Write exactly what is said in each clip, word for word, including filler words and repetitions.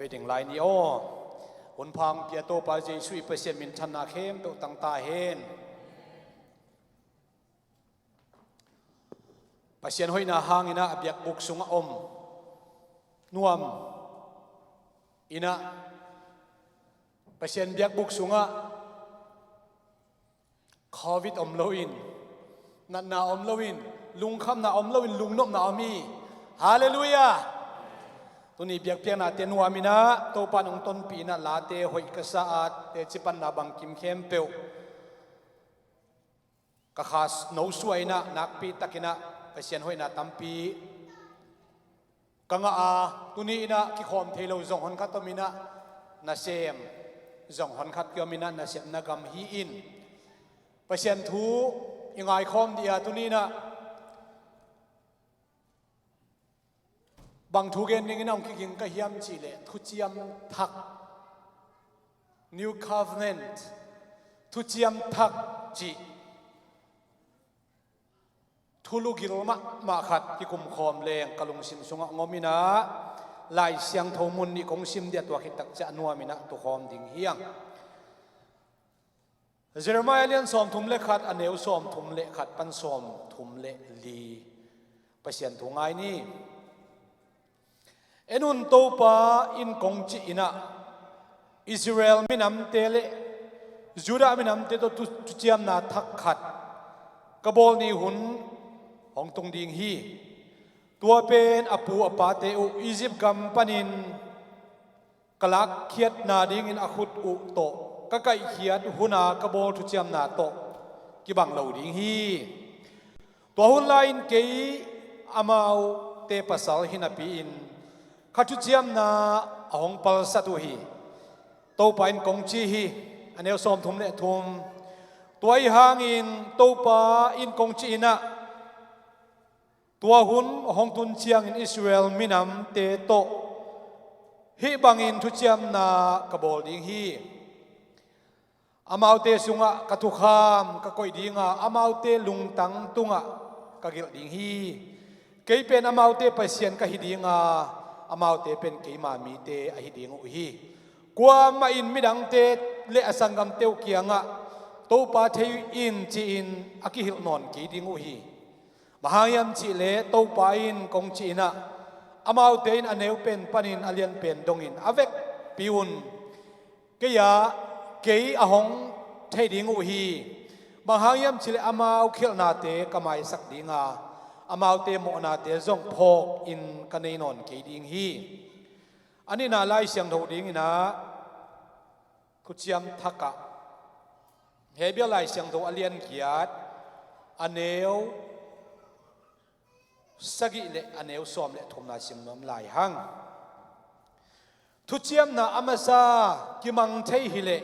Ding lai ni aw. Hun pha hong pia Topa Jesuh i Pasian minthanna khempeuh tang ta hen. Pasian hoihna hangin ah a biakbuk sungah om nuam in ah, Pasian biakbuk sungah covid om loin, natna om loin, lungkhamna om loin, lungnopna om hi. Halleluiah. Tuni biakpiaknate nuam in ah, Topa in hong tonpih in ah, late hoih ka sa a, teci panna bangkim khempeuh ka kha no suah in ah, nakpi takin ah Pasian hoihna tampi ka ngah a, tuni in ah kikhawm thei lo zong honkhat om in ah, nasem zong honkhat kiom in ah, nasepna gam hi-in, Pasian thu i ngaikhawm dih a, tuni in ah bang thu gen dingin ah hong kiging ka hiam cih leh, thuciam thak, New Covenant, thuciam thak cih thulu gil mahmah khat kikumkhawm leng ka lungsim sungah hong om in ah, Lai Siangtho mun nih kong sim dih a, tua khit tak ciang a nuam in ah tukhawm ding hi hang. Jeremiah lian sawmthum le khat, a neu sawmthum le khat pan sawmthum le li. Pasian thu ngai ni. En un, Topa in kong cih in ah, Israel minamte le Judah minamte tawh thu, thuciamna thak khat ka bawl ni hun hong tung ding hi. Tua pen a pu a pate uh Egypt gam panin ka lakkhiatna dingin a khut uh tawh ka kaihkhiat huna ka bawl thuciamna tawh kibang lo ding hi. Tua hun lai-in kei amaute pasal hi napi-in, kha thuciamna a hong palsat uh hi, Topa in kong ci hi. A neu sawmthum le thum. Tua ahi hangin Topa in kong cih in ah, tua hun hong tun ciangin Israel minamte tawh hih bangin thuciamna ka bawl ding hi. Amaute sungah ka thukham ka koih ding a, amaute lungtang tungah ka gelh ding hi. Kei pen amaute Pasian ka hi ding a, amaute pen keima mite ahi ding uh hi. Kuamah in midangte le a sanggamte uh kiangah, Topa thei in, ci-in a kihilh nawn kei ding uh hi. Bang hang hiam cih leh, Topa in kong cih in ah, amaute in a neu pen panin a lian pen dongin a vekpi un kei ah, kei a hong thei ding uh hi. Bang hang hiam cih leh, amau khialhnate ka maisak ding a, amaute mawhnate zong phawkin ka nei nawn kei ding hi. A nihna Lai Siangtho dingin ah, thuciam thak ah, Hebrew Lai Siangtho a lian giat, a neu sagih le a neu sawm le thumna sim nuam lai hang. Thuciamna a masa kimang thei hi leh,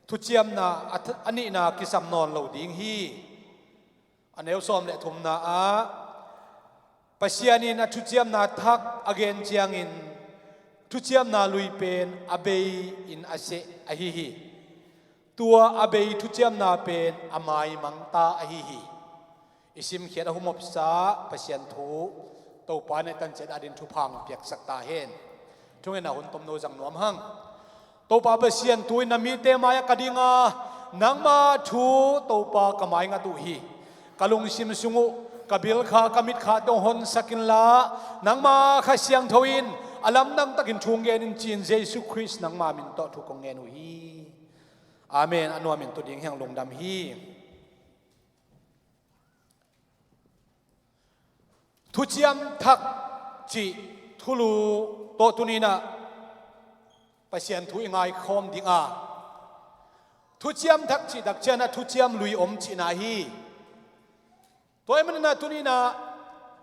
thuciamna a th-, a nihna kisam nawn lo ding hi. A neu sawm le thumna ah, Pasian in a thuciamna thak a gen ciangin, thuciamna lui pen a bei in a seh ahi hi. Tua a bei thuciamna pen a maimang ta ahi hi. I simkhiat a humopsa Pasian thu, Topa in a tanciat adingin thupha hong piaksak ta hen. Thungetna hun tomno zang nuam hang. Topa Pasian, tu-in na mite mai-ah ka ding a, nangma thu Topa ka maingat uh hi. Ka lungsim sung uh, ka bil kha, ka mit kha tawh honsak inla, nangma Kha Siangtho in a lamdang takin thu hong gen in, ci-in Jesuh Khrist nangma min tawh thu kong ngen uh hi. Amen. A nuamin tu ding hi hang, lungdam hi. Thuciam thak cih thulu tawh tuni-in ah Pasian thu i ngaikhawm ding a, thuciam thak cih tak ciangin ah thuciam lui om cihna hi. Tua ahih manin ah tuni-in ah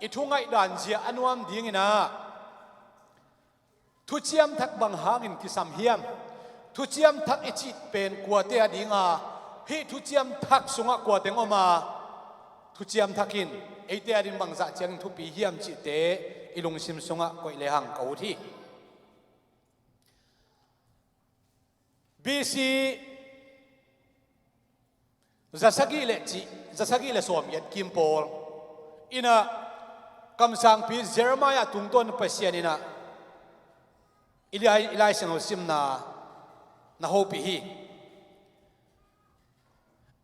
i thu ngaihdan zia a nuam dingin ah, thuciam thak bang hangin kisam hiam? Thuciam thak i cih pen kuate a ding a, hih thuciam thak sungah kuate hong om a, thuciam thak in eite a ding bangzah ciangin thupi hiam cihte i lungsim sungah koih lehang ka ut hi. B C zasagih le cih, zasagih le sawmgiat kim pawl in ah, kamsangpi Jeremiah tungtawn Pasian in ah I Lai, i Lai Siangtho simna na hopih hi.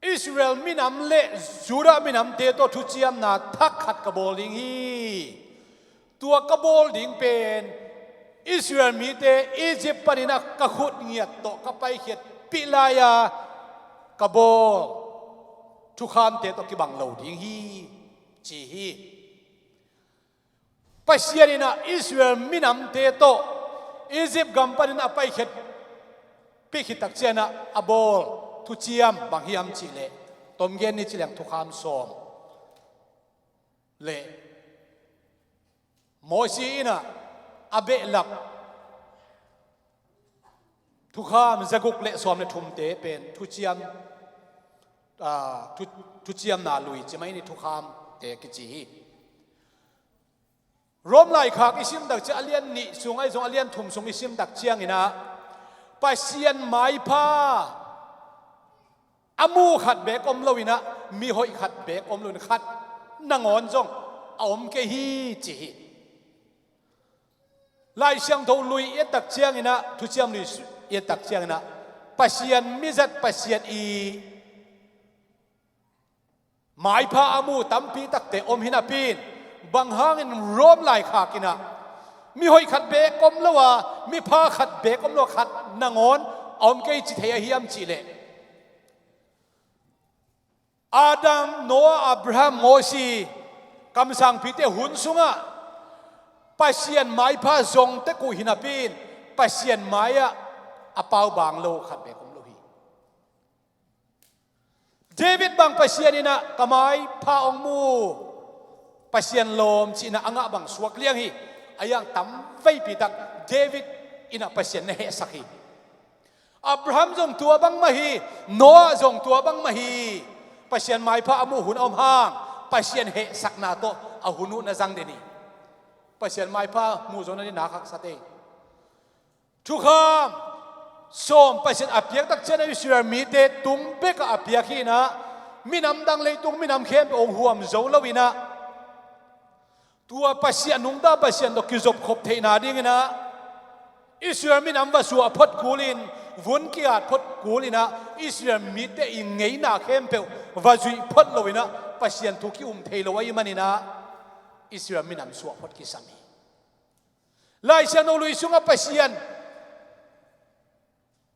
Israel minam le Judah minamte tawh thuciamna thak khat ka bawl ding hi. Tua ka bawl ding pen Israel mite Egypt panin ah ka khut ngiat tawh ka paikhiatpih lai-a ka bawl thukhamte tawh kibang lo ding hi, ci hi. Pasian in ah Israel minamte tawh Egypt gam panin a paikhiatpih khit tak ciangin ah a bawl thuciam bang hiam cih leh, tomgen ni ci leng thukham sawm le Mosi in ah a behlap thukham zaguk le sawm le thumte pen thuciam, aa, thu, thuciamna lui ci mai ni, thukhamte kici hi. Rom laikhak i sim tak ciang a lian nih sung ahi zong a lian thum sung i sim tak ciangin ah Pasian maipha a mu khat beek om loin ah, mihoih khat beek om loin, khat nangawn zong a om kei hi, ci hi. Lai Siangtho lui i et tak ciangin ah, thuciam lui i et tak ciangin ah, Pasian mizat, Pasian i maipha a mu tampi takte om hi napi in, bang hangin Rom laikhak in ah mihoih khat beek om lo a, mipha khat beek om lo a, khat nangawn a om kei ci thei a hiam cih leh, Adam, Noah, Abraham, Mosi kamsangpite hun sungah Pasian maipha zong tek uh hi napi in, Pasian mai-ah a pau bang lo khat beek om lo hi. David bang Pasian in ah ka maipha hong mu, Pasian lawm cihna a ngah bang suak liang hi. A hiang tam veipi tak David in ah Pasian na hehsak hi. Abraham zong tua bang mah hi, Noah zong tua bang mah hi. Pasian maipha a muh hun a om hang, Pasian hehsakna tawh a hun uh na zang den hi. Pasian maipha muh zo nading na haksa tei. Thukham sawm Pasian a piak tak ciangin ah Israel mite tung bekah a piak hi in ah, minam dang leitung minam khempeuh hong huam zo loin ah, tua Pasian, nungta Pasian tawh kizopkhop theihna dingin ah, Israel minam va suah phot kulin, vun ki-at phot kulin ah, Israel mite i ngeina khempeuh va zuih phot loin ah, Pasian thu ki-um thei lo ahih manin ah, Israel minam suah phot kisam hi. Lai Siangtho lui sungah Pasian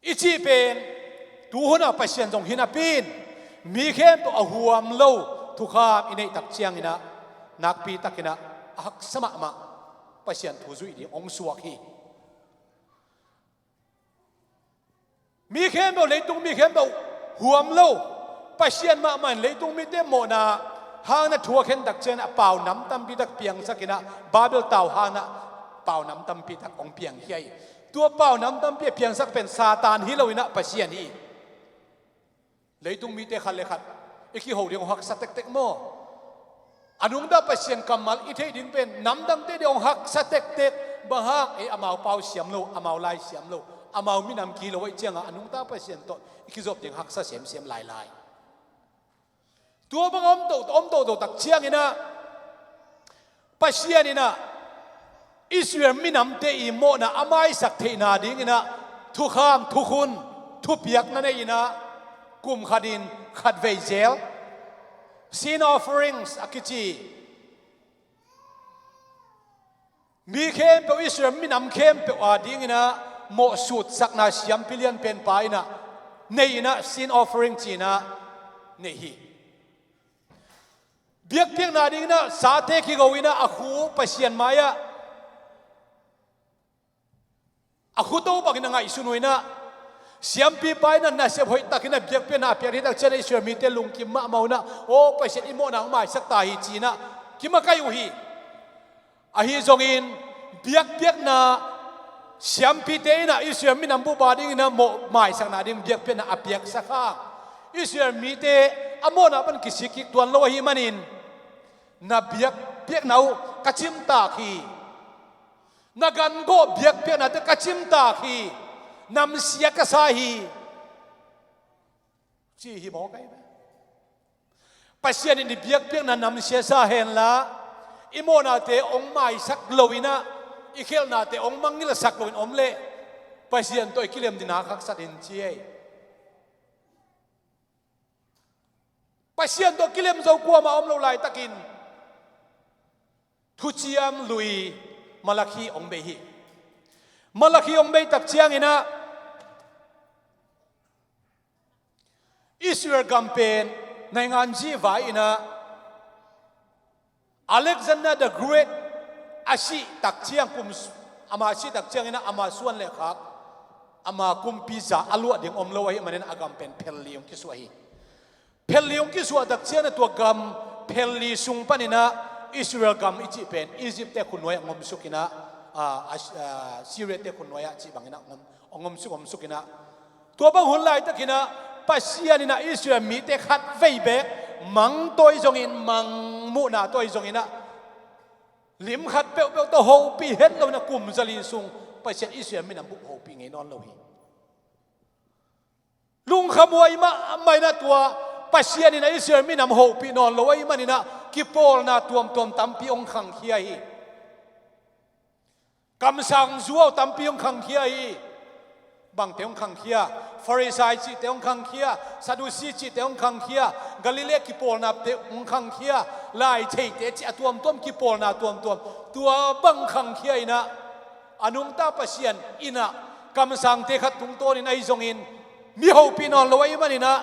i cih pen, tu hunah Pasian zong hi napi in, mi khempeuh a huam lo thukham i neih tak ciangin ah, nakpi takin ah a haksa mahmah Pasian thu zuih ding hong suak hi. Mi khempeuh, leitung mi khempeuh huam lo, Pasian mahmah in leitung mite mawhna hang na thu a khen tak ciangin a pau nam tampi tak piangsak in ah, Babel tau hangin ah pau nam tampi tak hong piangkhia hi. Tua pau nam tampi a piangsak pen Satan hi loin ah Pasian hi. Leitung mite khat le khat i kiho ding hong haksa tektek maw? A nungta Pasian kammal i theih ding pen namdangte ding hong haksa tektek. Bang hang? Ei, amau pau siam lo, amau lai siam lo, amau minam ki lo ahih ciangin a nungta Pasian tawh i kizop ding haksa semsem lailai. Tua bang a om toto, om toto tak ciangin ah, Pasian in ah Israel minamte i mawhna a maisak theihna dingin ah thukham, thukhun, thupiakna nei in ah, kum khatin khatvei zel, sin offerings a kici, mi khempeuh, Israel minam khempeuh a dingin ah mawhsutsakna siampi lianpen pa in ah nei in ah, sin offering ci in ah nei hi. Biakpiakna dingin ah sate kigo in ah a khu Pasian mai-ah a khuto bangin a ngaihsun uh in ah, siampipa in ah nasep hoihtakin a biakpiakna a piak hi tak ciangin ah Israel mite lungkim mahmah uh in ah, aw, Pasian i mawhna hong maisak ta hi ci in ah kimakaih uh hi. Ahi zongin biakpiakna siampite in ah Israel minam bup a dingin ah mawh maisakna ding biakpiakna a piaksak hang, Israel mite a mawhna pan kisik kik tuan lo ahih manin, na biakpiakna uh ka cimtak hi, na gangawh biakpiaknate ka cimtak hi, namsia ka sa hi, ci hi maw, kai ve? Pasian in i biakpiakna namsia sa henla, i mawhnate hong maisak lo in ah, i khelhnate hong mangngilhsak loin om leh Pasian tawh i kilem ding na khaksa ding ci ei. Pasian tawh kilem zo kuamah om lo laitakin Thuciam Lui Malakhi hong bei hi. Malakhi hong bei tak cianginah Israel gam pen naingan zihvai inah Alexander the Great a sih tak ciang kum ama sih tak cianginah ama suan le khak ama kumpi za a luah ding om lo ahih manin a gam pen phelli hong kisuah hi. Phelli hong kisuah tak cianginah tua gam phelli sung paninah Israel gam i cih pen Egypt te khutnuai ah ngomsuk inah a, a, a, Syria te khutnuai ah cih banginah ngom, ngomsuk ngomsuk inah tua bang hun laitakinah Pasian inah Israel mite khat vei bek mang tawi zongin mang muhna tawi zonginah lim khat peuhpeuh tawh hopih het lo inah kum zali sung Pasian Israel minam bup hopih ngei nawn lo hi. Lungkhamhuai mahmah inah tua Pasian inah Israel minam hopih nawn lo ahih maninah kipawlna tuamtuam tampi hong khangkhia hi. Kamsang zuau tampi hong khangkhia hi. Bangte hong khangkhia? Farisai cihte hong khangkhia, Sadusi cihte hong khangkhia, Galilee kipawlnate hong khangkhia, lai theite cih a tuamtuam kipawlna tuamtuam tua bang khangkhia inah a nungta Pasian inah kamsangte khat tungtawnin ahi zongin mi hopih nawn lo ahih maninah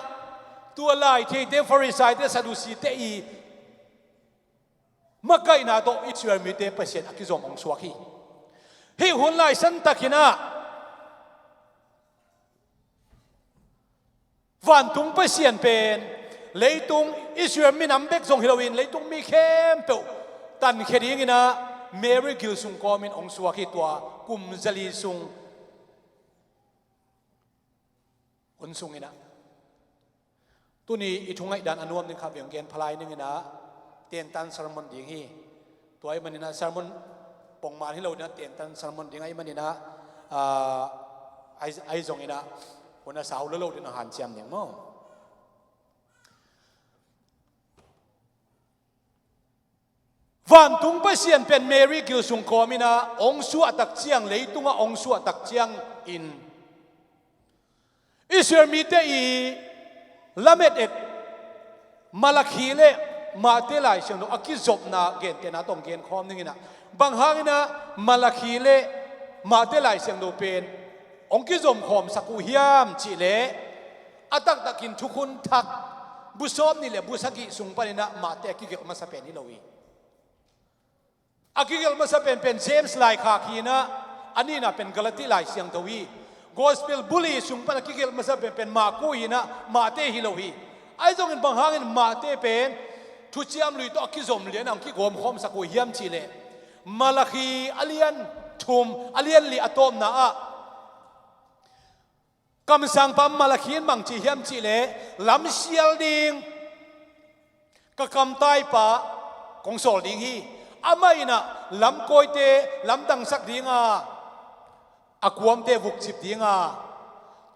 tua lai theite, Farisaite, Sadusite i makaihna tawh Israel mite Pasian a kizom hong suak hi. Hih hun lai santakinah vantung Pasian pen leitung Israel minam bek zong hi loin leitung mi khempeuh tankhia dinginah Mary gil sung kawmin hong suak hi. Tua kum zali sung hun sunginah tuni i thungaihdan a nuam ding khat vei hong gen phalai ninginah tentan sermon ding hi. Tua ahih maninah sermon pongman hi lo inah tentan sermon ding ahih maninah a, ahi, ahi zonginah hun a sau lo lo ding a hanciam ding maw? Vantung Pasian pen Mary gil sung kawminah hong suah tak ciang, leitungah hong suah tak ciangin Israel mite i lamet et Malakhi le Mate Lai Siangtho a kizopna gentehna tawh hong genkhawm ninginah bang hanginah Malakhi le Mate Lai Siangtho pen hong kizomkhawmsak uh hiam cihleh a taktakin Thukhun Thak bu sawm nih le bu sagih sung paninah Mate a kigelh masa pen hi lo hi. A kigelh masa penpen James laikhak hinah a nihna pen Galati Lai Siangtho hi. Gospel buli sung pan a kigelh masa penpen Maku hinah Mate hi lo hi. Ahi zongin bang hangin Mate pen Thuciam Lui tawh a kizom lianah hong kigawmkhawmsak uh hiam cihleh Malakhi a lian thum a lian li a tawpna ah kamsangpa Malakhi in bang ci hiam cihleh lamsial ding ka kamtaipa kong sawl ding hi. Amah inah lamkawite lamdangsak dinga a kuamte vukcip dinga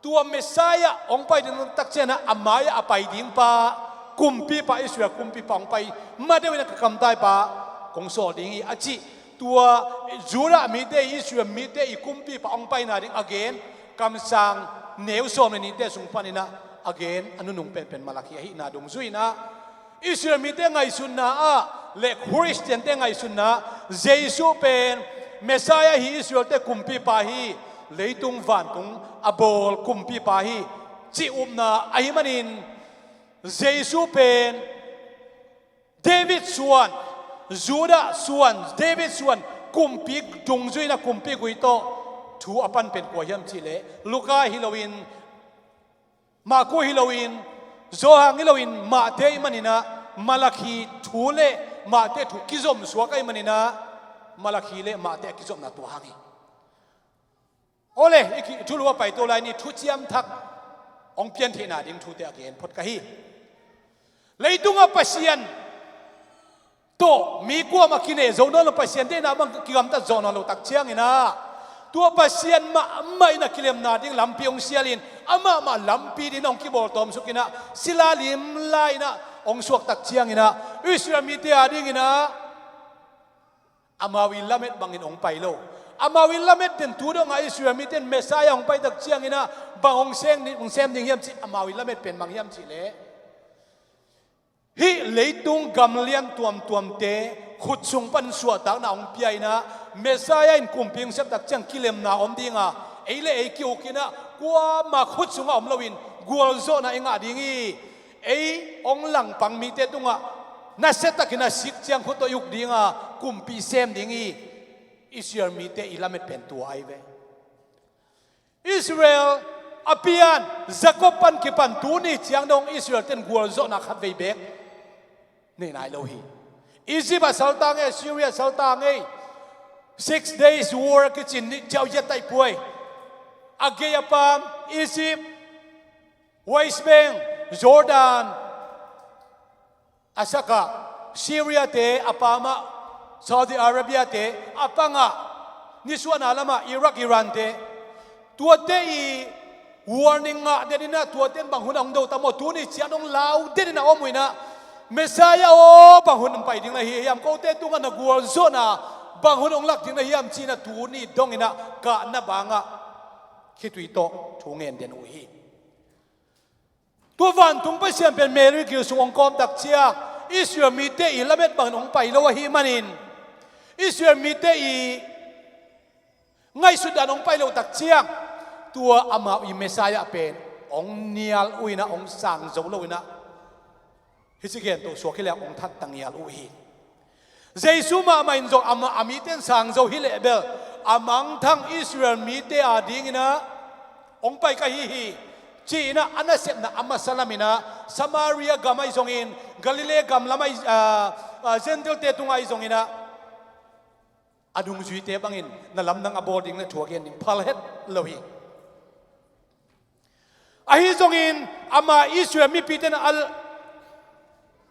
tua Messiah hong pai ding takcianah a mai-ah a pai dingpa kumpipa Israel kumpipa hong pai ma deuh inah ka kamtaipa kong sawl ding hi a cih tua Judah mite i Israel mite i kumpipa hong paina ding a gen kamsang neu sawm le nihte sung paninah a gen a nunung penpen Malakhi ahihna dungzui inah Israel mite ngaihsutna ah le Khristiante ngaihsutna ah Jesu pen Messiah hi, Israelte kumpipa hi, leitung vantung a bawl kumpipa hi cih upna ahih manin Jesu pen David suan, Judah suan, David suan kumpi dungzui inah kumpi gui tawh thu a panpen kua hiam cihleh Luka hi loin Maku hi loin Johan hi loin Mate ahih maninah Malakhi thu le Mate thu kizom suak ahih maninah Malakhi le Mate a kizopna tua hang hi. Awle, i thulu a paito lai ni Thuciam Thak hong piantheihna ding thute a gen phot ka hi. Leitungah Pasian tawh mi kuamah kineh zo nawn lo, Pasian deihna bang kigamtat zawh nawn lo tak cianginah tua Pasian mahmah inah kilemna ding lampi hong sialin amahmah lampi dingin hong kibawltawm sukinah sila limla inah hong suak tak cianginah Israel mite a dinginah amau i lamet bangin hong pai lo. Amau i lamet den tu dongah Israel mite in Messiah hong pai tak ciangin ah bang hong sem ding, hong sem ding hiam cih, amau i lamet pen bang hiam cih leh, hih leitung gamlian tuamtuamte khut sung pan suahtakna hong pia in ah, Messiah in kumpi hong sep tak ciang kilemna om ding a, ei le ei ki-uk in ah kuamah khut sungah om loin gualzawhna i ngah ding hi. Ei hong langpang mite tungah nasia takin a sik ciang khut tawh i uk ding a, kumpi sem ding hi. Israel mite i lamet pen tua ahi ve. Israel a pian, Jacob pan kipan tuni ciang dong Israel ten gualzawhna khatvei beek nei nai lo hi. Egypt a salta ngei, Syria a salta ngei, Six Days War a kicin nih ciau zia taih puai. A gei a pam Egypt, West Bank, Jordan, a sakah Syria te, a pamah Saudi Arabia te, a pangah nisuahna lamah Iraq, Iran te. Tuate i warning ngah den in ah, tuate in bang hun a hong do ta maw, tuni ciang dong lau den in a om uh in ah, Messiah aw, bang hun hong pai ding na hi hiam, kote tungah na gualzawhna bang hun hong lak ding na hiam ci-in ah tuni dong in ah kahna bangah khitui tawh thu ngen den uh hi. Tua vantung Pasian pen Mary gil sung hong kawm tak ciang Israel mite i lamet bangin hong pai lo ahih manin, Israel mite i ngaihsut dan hong pai lo tak ciang, tua amau i Messiah pen hong nial uh in ah, hong sang zo lo in ah, hih ci gen toh suak hi leh hong that tangial uh hi. Jesu mahmah in zong amah a mite in sang zo hi leh bel, a mangthang Israel mite a ding in ah hong pai ka hi hi, ci-in ah a nasepna a masa lam in ah Samaria gam ahi zongin, Galilee gam lam ahi, ah, ah, Gentile te tungah ahi zongin ah, a nungzuite bangin na lamdang a bawl ding le thu a gen ding phal het lo hi. Ahi zongin ama Israel mipite in a,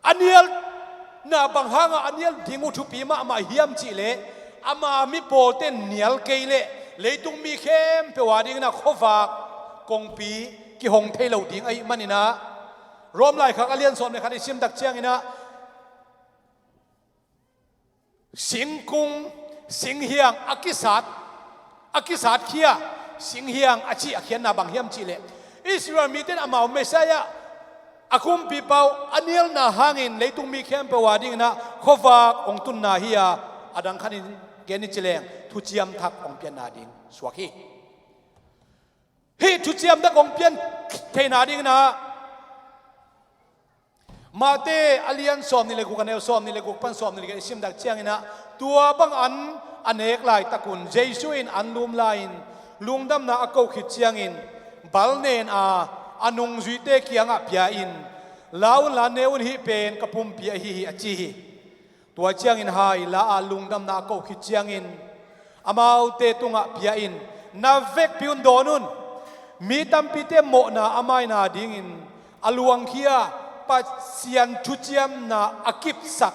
a nialna bang hangah a nial ding uh thupi mahmah hiam cih leh, ama mi pawlte'n nial kei leh leitung mi khempeuh a dingin a khuavak kongpi kihong thei lo ding ahih manin ah, Rom laikhak a lian sawm le khat i sim tak ciangin ah, singkung, singhiang a kisat, a kisatkhia, singhiang a cih a khiatna bang hiam cih leh, Israel mite in amau Messiah, a kumpipa uh a nialna hangin leitung mi khempeuh a dingin ah khuavak hong tunna hi a, a dang khatin gen i ci leng thuciam thak hong pianna ding suak hi. Hih thuciam thak hong pian theihna dingin ah, Mate a lian sawm nih le guk, a neu sawm nih le guk pan sawm nih le giat i sim tak ciangin ah, tua bang an a nek laitak un Jesu in an lum lai-in lungdamna a koh khit ciangin bal nen a, a nungzuite kiangah pia in, "La unla, ne un, hih pen ka pumpi ahi hi," a ci hi. Tua ciangin hai la a lungdamna a koh khit ciangin amaute tungah pia in, "Na vekpi un dawn un. Mi tampite mawhna a maina dingin a luangkhia Pasian thuciamna a kipsak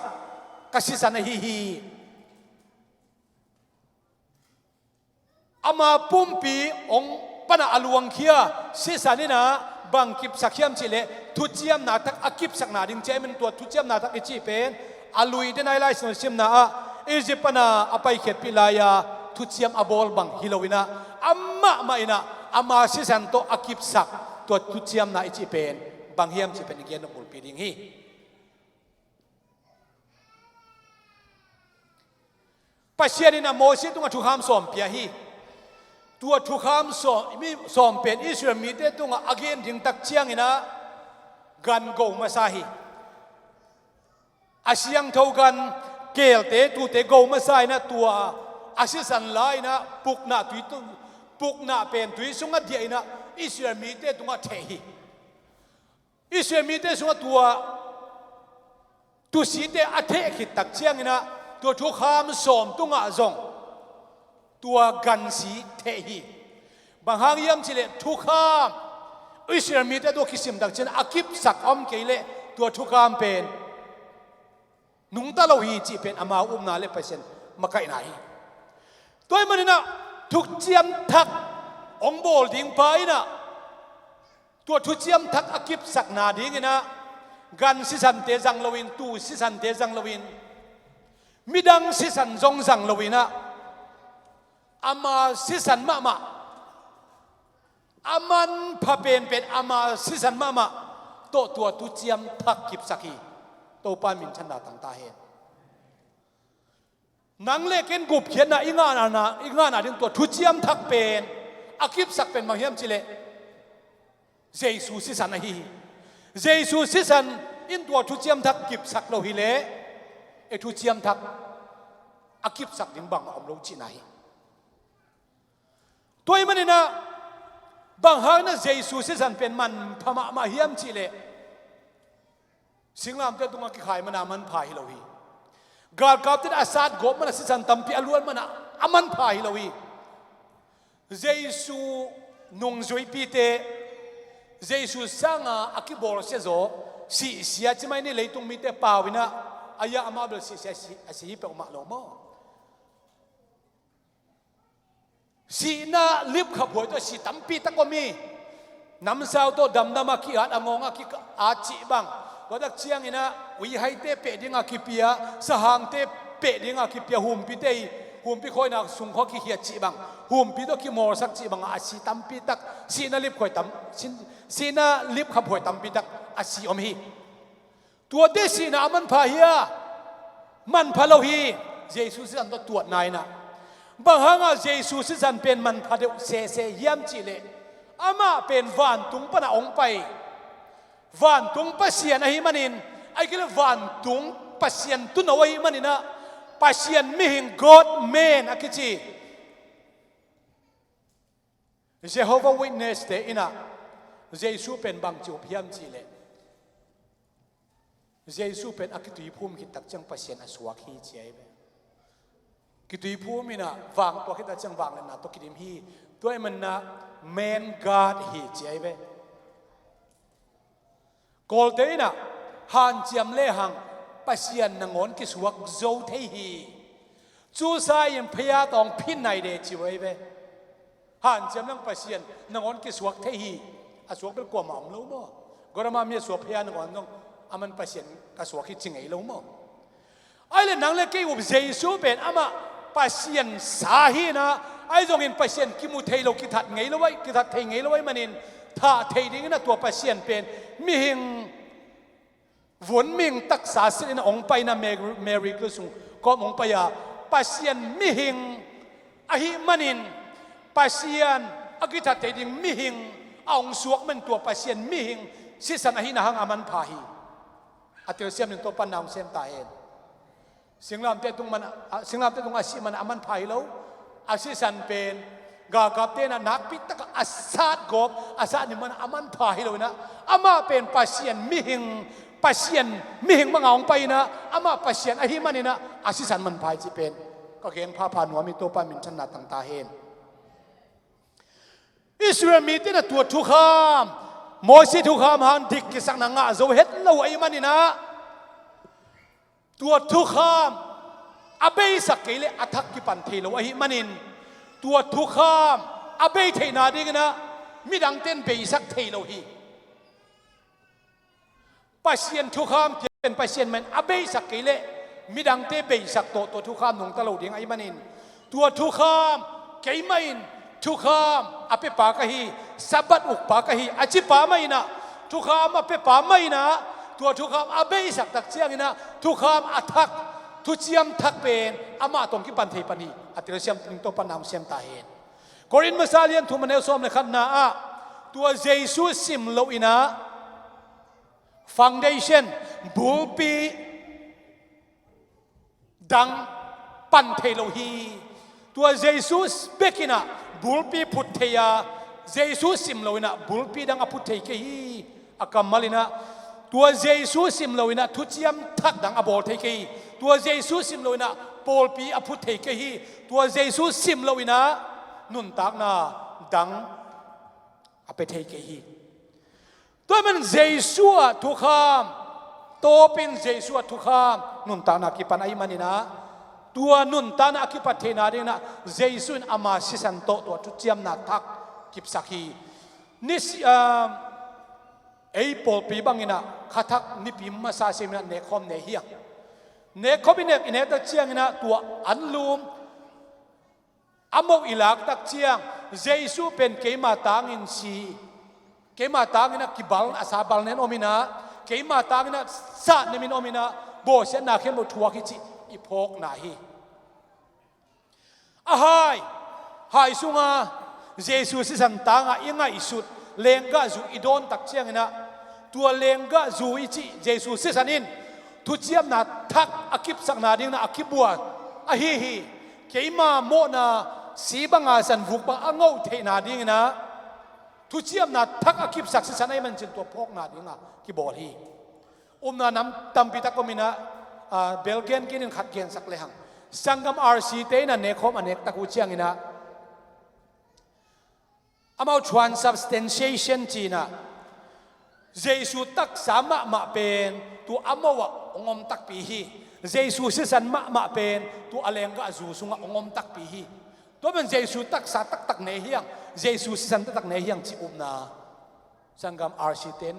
ka sisan ahi hi." Ama pumpi hong pana a luangkhia sisan in ah bang kipsak hiam cih leh, thuciamna thak a kipsakna ding ci a, i min tua thuciamna thak i cih pen a lui den a, i Lai Siangtho simna ah Egypt pana a paikhiatpih lai-a thuciam a bawl bang hi lo in ah, amah mah in ah ama sisan tawh a kipsak tua thuciamna i cih pen bang hiam cih pen i gen nop bulpi ding hi. Pasian in a Mosi tungah thukham sawm pia hi. Tua thukham sawm, mi sawm pen Israel mite tungah a gen ding tak ciangin ah gan go masa hi. A siangtho gan, keelte, tuute go masa in ah tua a sisan la-in ah pukna tui tu, pukna pen tui sungah diah in ah Israel mite tungah theh hi. Israel mite sungah tua tusite a theh khit tak ciangin ah tua thukham sawm tungah zong tua gansi theh hi. Bang hang hiam cih leh thukham, Israel mite tua kisim tak ciangin a kipsak a om kei leh tua thukham pen nungta lo hi cih pen amau upna le Pasian makaihna hi. Tua ahih manin ah thuciam thak hong bawl ding pa in ah tua thuciam thak a kipsakna dingin ah gan sisante zang loin, tuu sisante zang loin, midang sisan zong zang loin ah, ama sisan mahmah, a manpha penpen ama sisan mahmah tawh tua thuciam thak kipsak hi. Topa minthanna tangta hen. Nang le ken gupkhiatna i ngahna, i ngahna ding tua thuciam thak pen a kipsak pen bang hiam cihleh Jesu sisan ahi hi. Jesu sisan in tua thuciam thak kipsak lo hileh e thuciam thak a kipsak ding bang a om lo cihna hi. Tua ahih maninah bang hangin ah Jesu sisan pen manpha mahmah hiam cihleh singlamteh tungah kikhai mana manpha hi lo hi. Galkapte in a satgawp mana sisan tampi a luat mana a manpha hi lo hi. Jesu nungzuipite, Jesu sanga a kibawlsia zaw, sihsia cimai ni leitung mite pau inah a ya amah bel sihsia a si, a si hi peuhmah lo maw? Sihna lipkhaphuai tawh si tampi tak om hi. Namsau tawh damdam a ki-at, a ngawng a ki-at cih bang, tua tak cianginah uihaite peh dinga kipia, sahangte peh dinga kipia, humpite i humpi khawina sungkhua kikhiat cih bang, humpi tawh kimawlsak cih bangah a si tampi tak, sihna lipkhuai tam, sin, sihna lipkhaphuai tampi tak a si om hi. Tuate sihna a manpha hia? Manpha lo hi. Jesu sisan tawh tuatna inah. Bang hangah Jesu sisan pen manpha deuh sese hiam cihleh amah pen vantung pana hong pai vantung Pasian ahih manin, ahih kei leh vantung Pasian tuuno ahih maninah Pasian mihing, God man a kici. Jehovah Witness te inah Jesu pen bangci up hiam cihleh Jesu pen a kituiphum khit tak ciang Pasian a suak hi ci ahi ve. Kituiphum inah vang tua khit tak ciang vangliatna tawh kidim hi. Tua ahih maninah man God hi ci ahi ve. Kawlte inah hanciam lehang Pasian nangawn kisuak zo thei hi. Cusa in phaya tawng phin nai de ci uh ahi ve. Hanciam lehang Pasian nangawn kisuak thei hi. A suak bel kuamah om lo maw? Gorama mi a suak phaya nangawn zong aman Pasian ka suak hi ci ngei lo maw? Ahih leh nang le kei up Jesu pen amah Pasian sa hi inah, ahi zongin Pasian kimu thei lo, kithat ngei lo ahi, kithat thei ngei lo ahih manin thah thei dingin a tua Pasian pen mihing vun, mihing taksa silh inah hong pai inah Mary, Mary kul sung kawm hong pai a, Pasian mihing ahih manin Pasian a kithat thei ding mihing a hong suak man tua Pasian mihing sisan ahihna hang a manpha hi. A telsiam ding Topa in na hong sem ta hen. Singlamteh tung man, a, singlamteh tung a sih man a manpha hi lo. A sisan pen galkapte inah nakpi takah a satgawp, a sat ni man a manpha hi lo inah amah pen Pasian mihing, Pasian mihing banga hong pai inah amah Pasian ahih maninah a sisan manpha hi cih pen ka gen phapha nuam hi. Topa minthanna tangta hen. Israel mite inah tua thukham, Mosi thukham hang dik kisakna ngah zo het lo ahih maninah tua thukham a beisak kei leh a thak kipan thei lo ahih manin tua thukham a bei theihna dinginah midangte in beisak thei lo hi. Pasian thukham tiang Pasian man a beisak kei leh midangte beisak tawh tua thukham nungta lo ding ahih manin tua thukham keimah in thukham a pepa ka hi, Sabbath ukpa ka hi a cipa mah inah, thukham a pepa mah inah tua thukham a beisak tak cianginah thukham a thak, thuciam thak pen amah tawh kipan thei pan hi. A telsiam ding Topa in na hong sem ta hen. Korin masa lian thum a neu sawm le khatna ah tua Jesu sim lo inah foundation, bulpi dang pan thei lo hi. Tua Jesu bek inah bulpi phut thei a, Jesu sim lo inah bulpi dang a phut thei kei hi. A kammal inah tua Jesu sim lo inah thuciam thak dang a bawl thei kei hi. Tua Jesu sim lo inah pawlpi a phut thei kei hi. Tua Jesu sim lo inah nuntakna dang a pia thei kei hi. Tua ahih man Jesu ah thukham, tawpin Jesu ah thukham nuntakna kipan ahih maninah tua nuntakna a kipat theihna dinginah Jesu in ama sisan tawh tua thuciamna thak kipsak hi. Ni si, ah, ei pawlpi banginah khathak nipi masa siaminah nekkhawm ne hi a, nekkhawm i nek, i nek tak cianginah tua anlum A moh i laktak ciang, Jesu pen keima tangin si, keima tangin a kibal, a sa balnen om inah, keima tangin a sahnemin om inah, bawlsiatna khempeuh thuak hi cih i phawkna hi. A hai, hai sunga Jesu sisan tanga i ngaihsut lenggahzu i dawntak cianginah, tua lenggahzu i cih Jesu sisan in thuciamna thak a kipsakna dinginah a kibuan ahi hi. Keima mawhna si banga san vuk bang a ngoh theihna dinginah thuciamna thak a kipsak sisan ahih manin tua phawkna dinga kibawl hi. Upna nam tampi tak om inah, a, bel gen kinin khat gensak lehang, sanggam R C te inah nekkhawm a nektak uh cianginah, amau transubstantiation cinah, Jesu taksa mahmah pen tua a moh ah hong om takpi hi. Jesu sisan mahmah pen tua a lenggahzu sungah hong om takpi hi. Tua pen Jesu taksa taktak nei hiang, Jesu sisan taktak nei hiang ci upna sanggam R C te in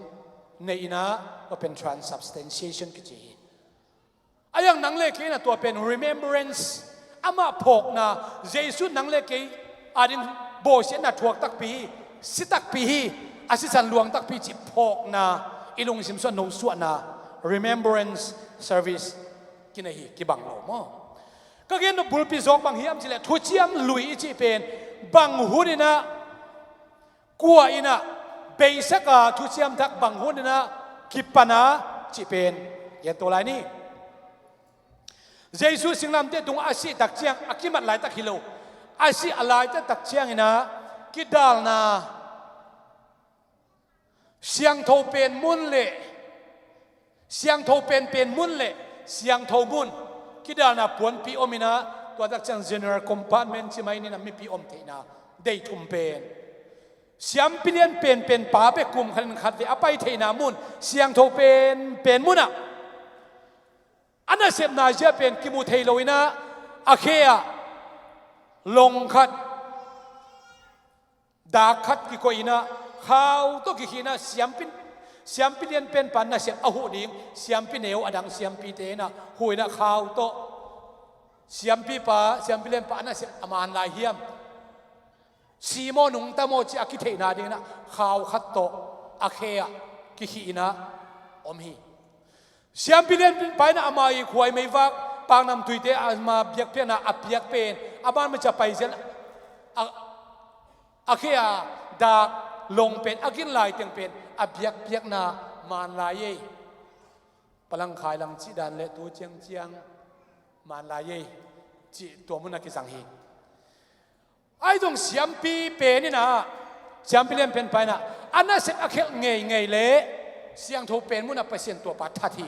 nei inah, tua pen transubstantiation kici hi. A iang nang le kei inah tua pen remembrance, amah phawkna, Jesu nang le kei ading bawlsiatna thuak takpi hi, si takpi hi, a sisan luang takpi cih phawkna, i lungsim sungah nosuahna, remembrance service kinei hi, kibang lo maw? Ka gen nop bulpi zawk bang hiam cih leh thuciam lui i cih pen bang hun inah, kua inah beisak a, thuciam thak bang hun inah kipan a cih pen gen to lai ni. Jesu singlamteh tungah a sih tak ciang a kimat laitak hi lo. A sih a laitak tak cianginah kidalna, siangtho pen mun le, siangtho penpen mun le siangtho mun, kidalna puanpi om inah, tua tak ciang general compartment ci mai ni inah, mipi om theihna dei thum pen, siampi lian penpen pa bek kum khatin khatvei a pai theihna mun, siangtho penpen munah a nasepna zia pen kimu thei lo inah, a khe ah long khat, dak khat kikoih inah, khau tawh kikhih inah, siampi, siampi lian penpa nasep a huh ding, siampi neu a dang siampite inah huh inah, khau tawh siampipa, siampi lianpa a nasep a man lai hiam, si maw nungta maw cih a kitheihna dinginah khau khat tawh a khe ah kikhih inah om hi. Siampi lianpa inah ama i khuai meivak, paknamtuite ama biakpiakna a piak pen, a man maca paizian a, a khe a dak long pen, a gin lai teng pen a biakpiakna man lai ei. Palangkhai lang cih dan le tu ciangciang man lai ei cih tua munah kizang hi. Ahi zong siampi pen inah, siampi lian penpa inah a nasep a khelh ngeingei le siangtho pen munah Pasian tuapa that hi.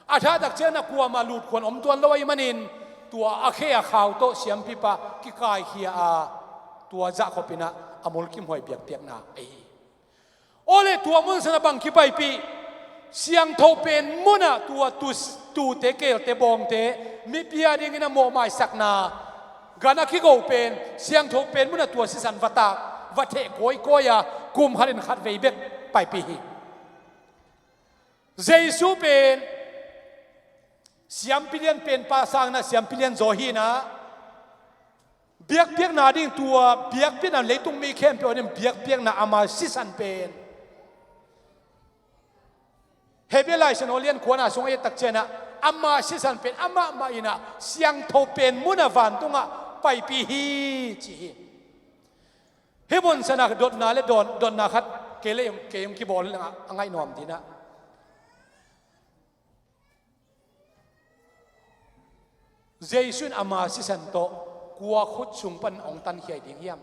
A thatak cianginah kuamah lutkhuan om tuan lo ahih manin, tua a khe a khau tawh siampipa kikaikhia a, tua zahkhop inah a mulkimhuai biakpiakna ahi hi. Awle tua mun sanah bang kipaipih, siangtho pen munah tua tu, tute, keelte, bawngte, mipi a dingin a mawhmaisakna gan a kigo pen, siangtho pen munah tua sisan va tak, va theh kawikawi a, kum khatin khatvei bek paipih hi. Jesu pen siampi lian penpa sangin ah siampi lian zaw hi-in ah, biakpiakna ding tua biakpiakna leitung mi khempeuh a ding biakpiakna ama sisan pen Hebrew Lai Siangtho lian khuana sung a i et tak ciangin ah ama sisan pen amah mah in ah siangtho pen munah vantungah paipih hi ci hi. Hih mun sanah dotna le dawn, dotna khat kei le kei hong kibawl in ah a ngaih nuam ding ah, Jesu in ama sisan tawh kua khut sung pan hong tankhia hi ding hiam?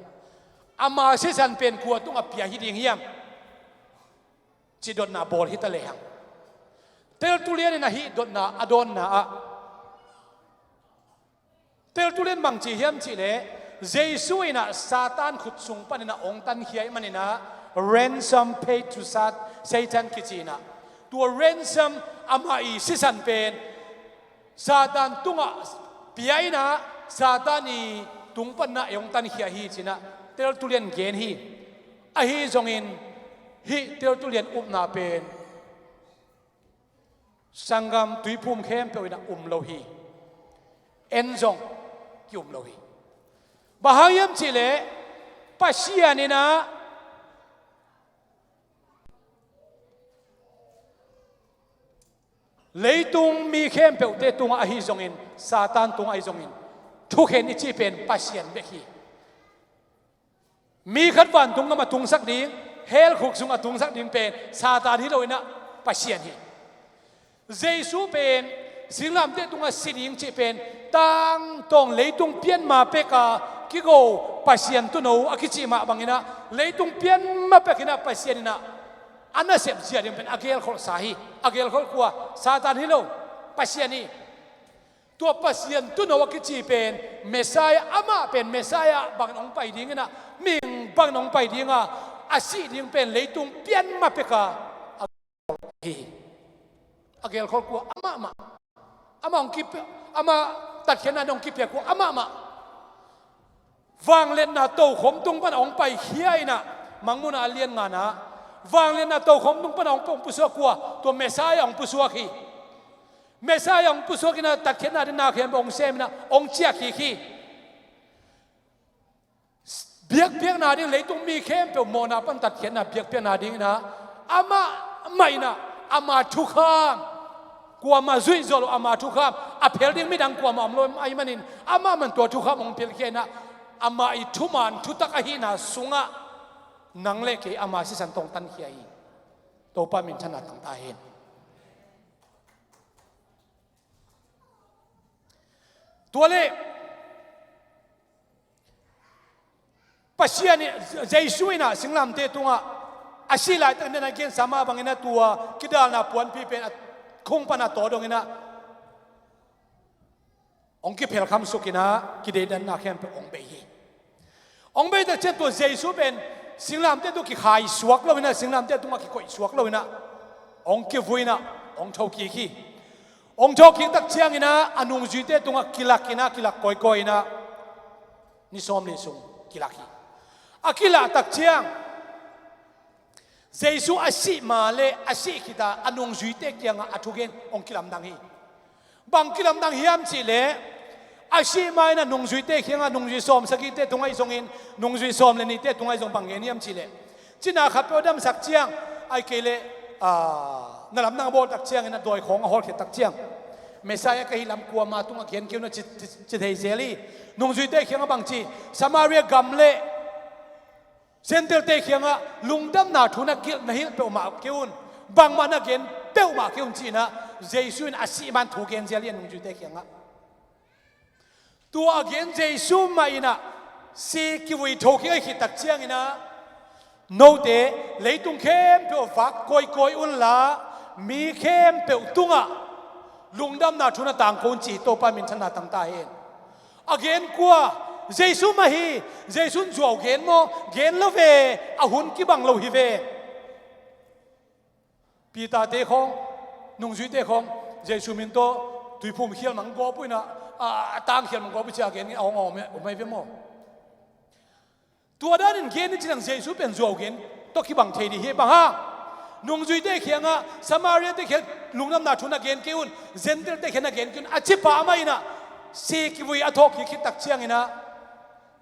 Ama sisan pen kua tungah pia hi ding hiam? Cih dotna bawl hi ta lehang, Tertullian in ah hih dotna a dawnna ah, Tertullian bang ci hiam cih leh, Jesu in ah Satan khut sung panin ah hong tankhia ahih manin ah, ransom paid to Sat-, Satan kici in ah, tua ransom amah i sisan pen Satan tungah pia in ah, Satan i tung panin ah hong tankhia hi ci-in ah Tertullian gen hi. Ahi zongin hih Tertullian upna pen sanggam tuiphum khempeuh in ah um lo hi. En zong ki-um lo hi. Bang hang hiam cihleh Pasian in ah leitung mi khempeuhte tungah ahi zongin, Satan tungah ahi zongin, thukhen i cih pen Pasian bek hi. Mi khat vantung gam a tungsak ding, hell khuk sung a tungsak ding pen Satan hi lo in ah Pasian hi. Jesu pen singlamteh tungah si ding cih pen tangtawng leitung pian ma pek a kigo Pasian tuuno a kicih mah bangin ah leitung pian ma pek in ah Pasian in ah a nasep zia ding pen a gelkholhsa hi. A gelkholh kua? Satan hi lo, Pasian hi. Tua Pasian tuuno a kici pen Messiah, amah pen Messiah bangin hong pai ding in ah, mihing bangin hong pai ding a, a sih ding pen leitung pian ma pek a, a gelkholh hi. A gelkholh kua? Amah mah. Amah hong kipia, amah tatkhiatna ding hong kipia kua? Amah mah. Vangliatna tokhom tung pan a hong paikhia in ah, Mangmuhna a lian ngana, vangliatna tokhom tung pan a hong, hong pusuak kua? Tua Messiah hong pusuak hi. Messiah hong pusuak in ah tatkhiatna ding na khempeuh hong sem in ah hong ciahkik hi. Biakpiakna ding, leitung mi khempeuh mawhna pan tatkhiatna biakpiakna ding in ah, amah mah in ah, ama thukham, kuamah zuih zawh lo ama thukham, a phel ding midang kuamah om lo ahih manin, amah mah in tua thukham hong phel khia in ah, amah i thuman thutak ahihna sungah nang le kei ama sisan tawh hong tankhia hi. Topa minthanna tang ta hen. Tua leh Pasian in, Jesu in ah singlamteh tungah a sih laitak in ah a gensa mah bangin ah tua kidalna puanpi pen a khung pan a taw dong in ah hong kiphelkham suk in ah kideidanna khempeuh hong bei hi. Hong bei tak ciang tua Jesu pen singlamteh tungah kikhai suak lo in ah, singlamteh tungah kikoih suak lo in ah, hong kivui in ah hong thokik hi. Hong thokik tak ciangin ah a nungzuite tungah kilak in ah, kilak kawikawi in ah ni sawmli sung kilak hi. A kilah tak ciang Jesu a sih ma le a sih khit a a nungzuite kiangah a thugen hong kilamdang hi. Bang kilamdang hiam cihleh, a sih ma in ah nungzuite kiangah, nungzui sawmsagihte tungah ahi zongin, nungzui sawm le nihte tungah ahi zong bang gen hiam cihleh, cina khatpeuh a damsak ciang, ahih kei leh, ah, na lamdang a bawl tak ciangin ah dawi khawng a hawlkhiat tak ciang, Messiah ka hi lam kuamah tungah gen kei un a ci, ci, ci thei zel hi. Nungzuite kiangah bang ci? Samaria gam le Gentile-te kiangah lungdamna thu na kilh, na hilh peuhmah kei un, bangmah na gen peuhmah kei un ci-in ah Jesu in a sih ma in thu gen zel hi a nungzuite kiangah. Tua a gen Jesu mah in ah si kivui thokik ahih khit tak ciangin ah, note leitung khempeuh ah vak kawikawi unla, mi khempeuh tungah lungdamna thu na tangko un ci hi. Topa minthanna tang ta hen. A gen kua? Jesu mah hi. Jesu in zuau gen maw? Gen lo ve. A hun kibang lo hi ve. Peter-te khawng, nungzuite khawng, Jesu min tawh tuiphum khial mang gawp uh in ah, a, a tang khial mang gawp uh ci a gen in a hong om, om hi ve maw? Tua danin gen in ci leng Jesu pen zuau gen tawh kibang thei ding hi. Bang hang? Nungzuite kiangah, Samaria-te kiangah lungdamna thu na gen kei un, Gentile-te kiangah na gen kei un a ci pah mah in ah, si kivui a thawkkik khit tak ciangin ah,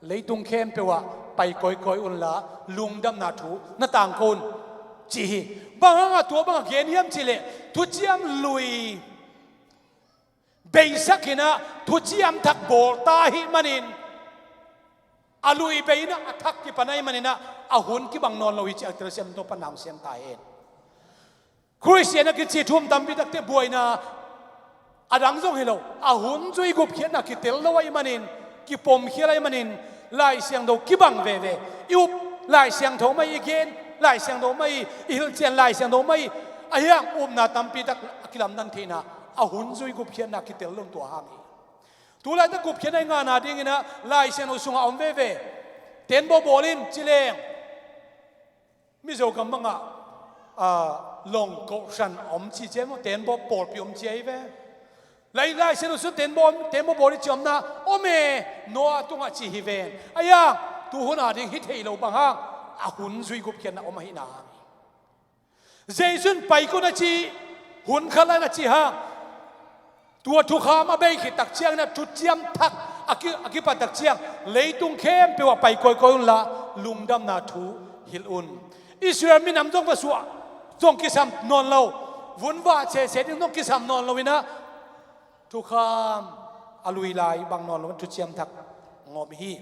leitung khempeuh ah pai kawikawi unla, lungdamna thu na tangko un ci hi. Bang hangah tua bangah gen hiam cihleh, thuciam lui beisak in ah thuciam thak bawl ta ahih manin, a lui bei in ah a thak kipan ahih manin ah, a hun kibang nawn lo hi ci a telsiam tawh pan na hong siam ta hen. Khristian a kici thu-um tampi takte buaina a dang zong hi lo, a hun zui gupkhiatna kitel lo ahih manin, kipomkhial ahih manin, Lai Siangtho kibang veve. I up Lai Siangtho mah hi, i gen Lai Siangtho mah hi, i hilhcian Lai Siangtho mah hi. Ahi hang upna tampi tak a kilamdang theihna, a hun zui gupkhiatna kitel lo in tua hang hi. Tu laitak gupkhiatna i ngahna dingin ah Lai Siangtho sungah om veve. Tenbaw bawl in ci leng, Mizo gam bangah, ah, long kohhran om ci ciai maw, tenbaw pawlpi om ci ahi ve. Lai, Lai Siangtho sung tenbaw, tenbaw bawl i ci omna om e, Noah tungah ci hi ven. Ahi hang tu hun a ding hi thei lo, bang hang? A hun zui gupkhiatna om ahihna hang hi. Jesu in pai kei un a ci, hun khat lai-in a ci hang, tua thukham a bei khit tak ciangin ah thuciam thak a ki, a kipat tak ciang leitung khempeuh ah pai kawikawi unla lungdamna thu hilh un. Israel minam zong va suah, zong kisam nawn lo, vunvah sese ding zong kisam nawn lo inah thukham a lui lai bang nawn lo in thuciam thak ngawm hi.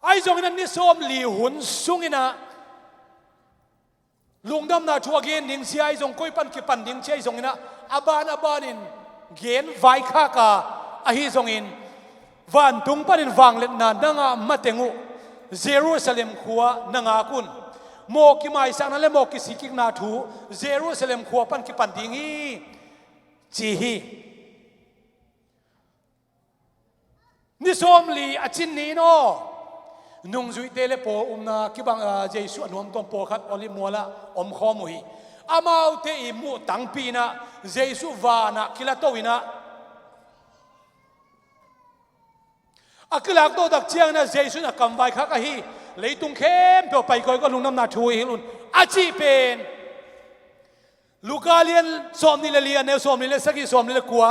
Ahi zongin a ni sawmli hun sunginah lungdamna thu a gen ding cia ahi zong koi pan kipan ding cia ahi zonginah a ban a banin gen vaikhak a, ahi zongin vantung panin vangliatna na ngah mateng uh Jerusalem khua na ngak un. Mawh kimaisakna le mawh kisikkikna thu Jerusalem khua pan kipan ding hi, ci hi. Ni sawmli a cin ni in aw, nungzuihte le pawl umna kibang, ah, Jesuh a nuamtuam pawlkhat Olive mualah omkhawm uh hi. Amaute i muh tangpi inah Jesuh vanah kilato inah a kilakto tak cianginah Jesuh in a kam vaikhak ahi, leitung khempeuh pai kawikawi lungdamna thu hilh un a cih pen Luka lian sawmnih le li, a neu sawmnih le sagih, sawmnih le kua.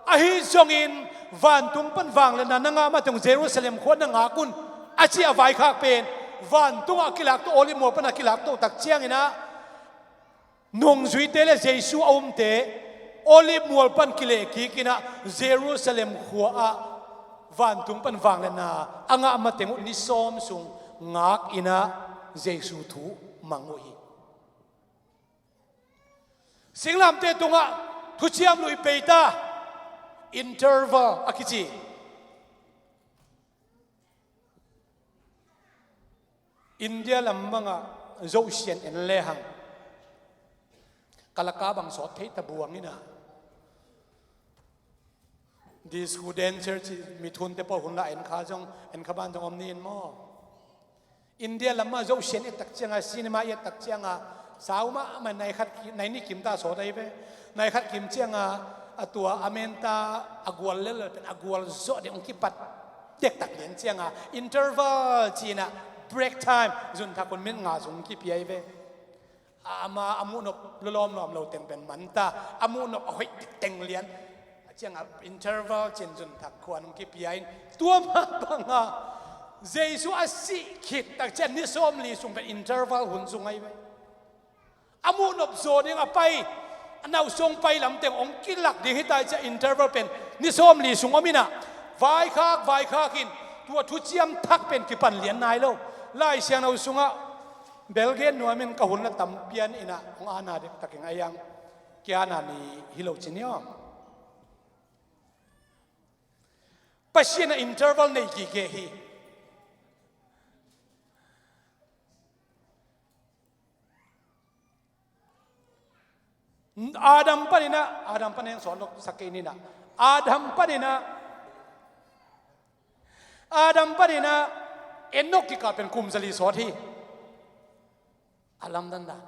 Ahi zongin vantung pan vangliatna na ngah mateng Jerusalem khua na ngak un a cih a vaikhak pen vantungah a kilakto, Olive mual pan a kilakto tak cianginah nungzuite le Jesuh a umte Olive mual pan kilehkik inah Jerusalem khua ah vantung pan vangliatna a ngah mateng uh ni sawm sung ngak inah Jesuh thu mang uh hi. Singlamteh tungah thuciam lui peita, interval a kici. India lam bangah zohsian en lehang kalaka bang sawt thei ta buang inah disco dancer ci, mithunte pawl hun lah en kha zong, en kha ban zong om ni in maw? India lamah zohsian i et tak cianga, cinema i et tak cianga sau mahmah, nai khat ki, nai nih kim ta sawt ahi ve. Nai khat kim cianga a tua a menta a gual lel pen a gual zawh ding hong kipat dektak lian cianga interval cinah break time zunthak hun minit nga sung kipia ahi ve. Ama a muhnop lawlawm lawm lo teng pen manta, a muhnop a hoih dik teng lian a cianga interval cin zunthak khuan hong kipia in tua mah banga Jesuh a sih khit tak cian ni sawmli sung pen interval hun sung ahi ve. A muhnop zaw ding a pai, a nauhsong pai lamteng hong kilak ding hita i ciah interval pen ni sawmli sung om inah vaikhak vaikhak in tua thuciam thak pen kipan lian nai lo. Lai Siangtho sungah belgen nuamin ka hun la tam pian inah hong ana dektakin a iang kiana ni hi lo ci ni aw. Pasian a interval nei gige hi. Adam paninah, Adam panin sawt lo sak kei ninah, Adam paninah, Adam paninah Enok kikah pen kum zali sawt hi. A lamdang dan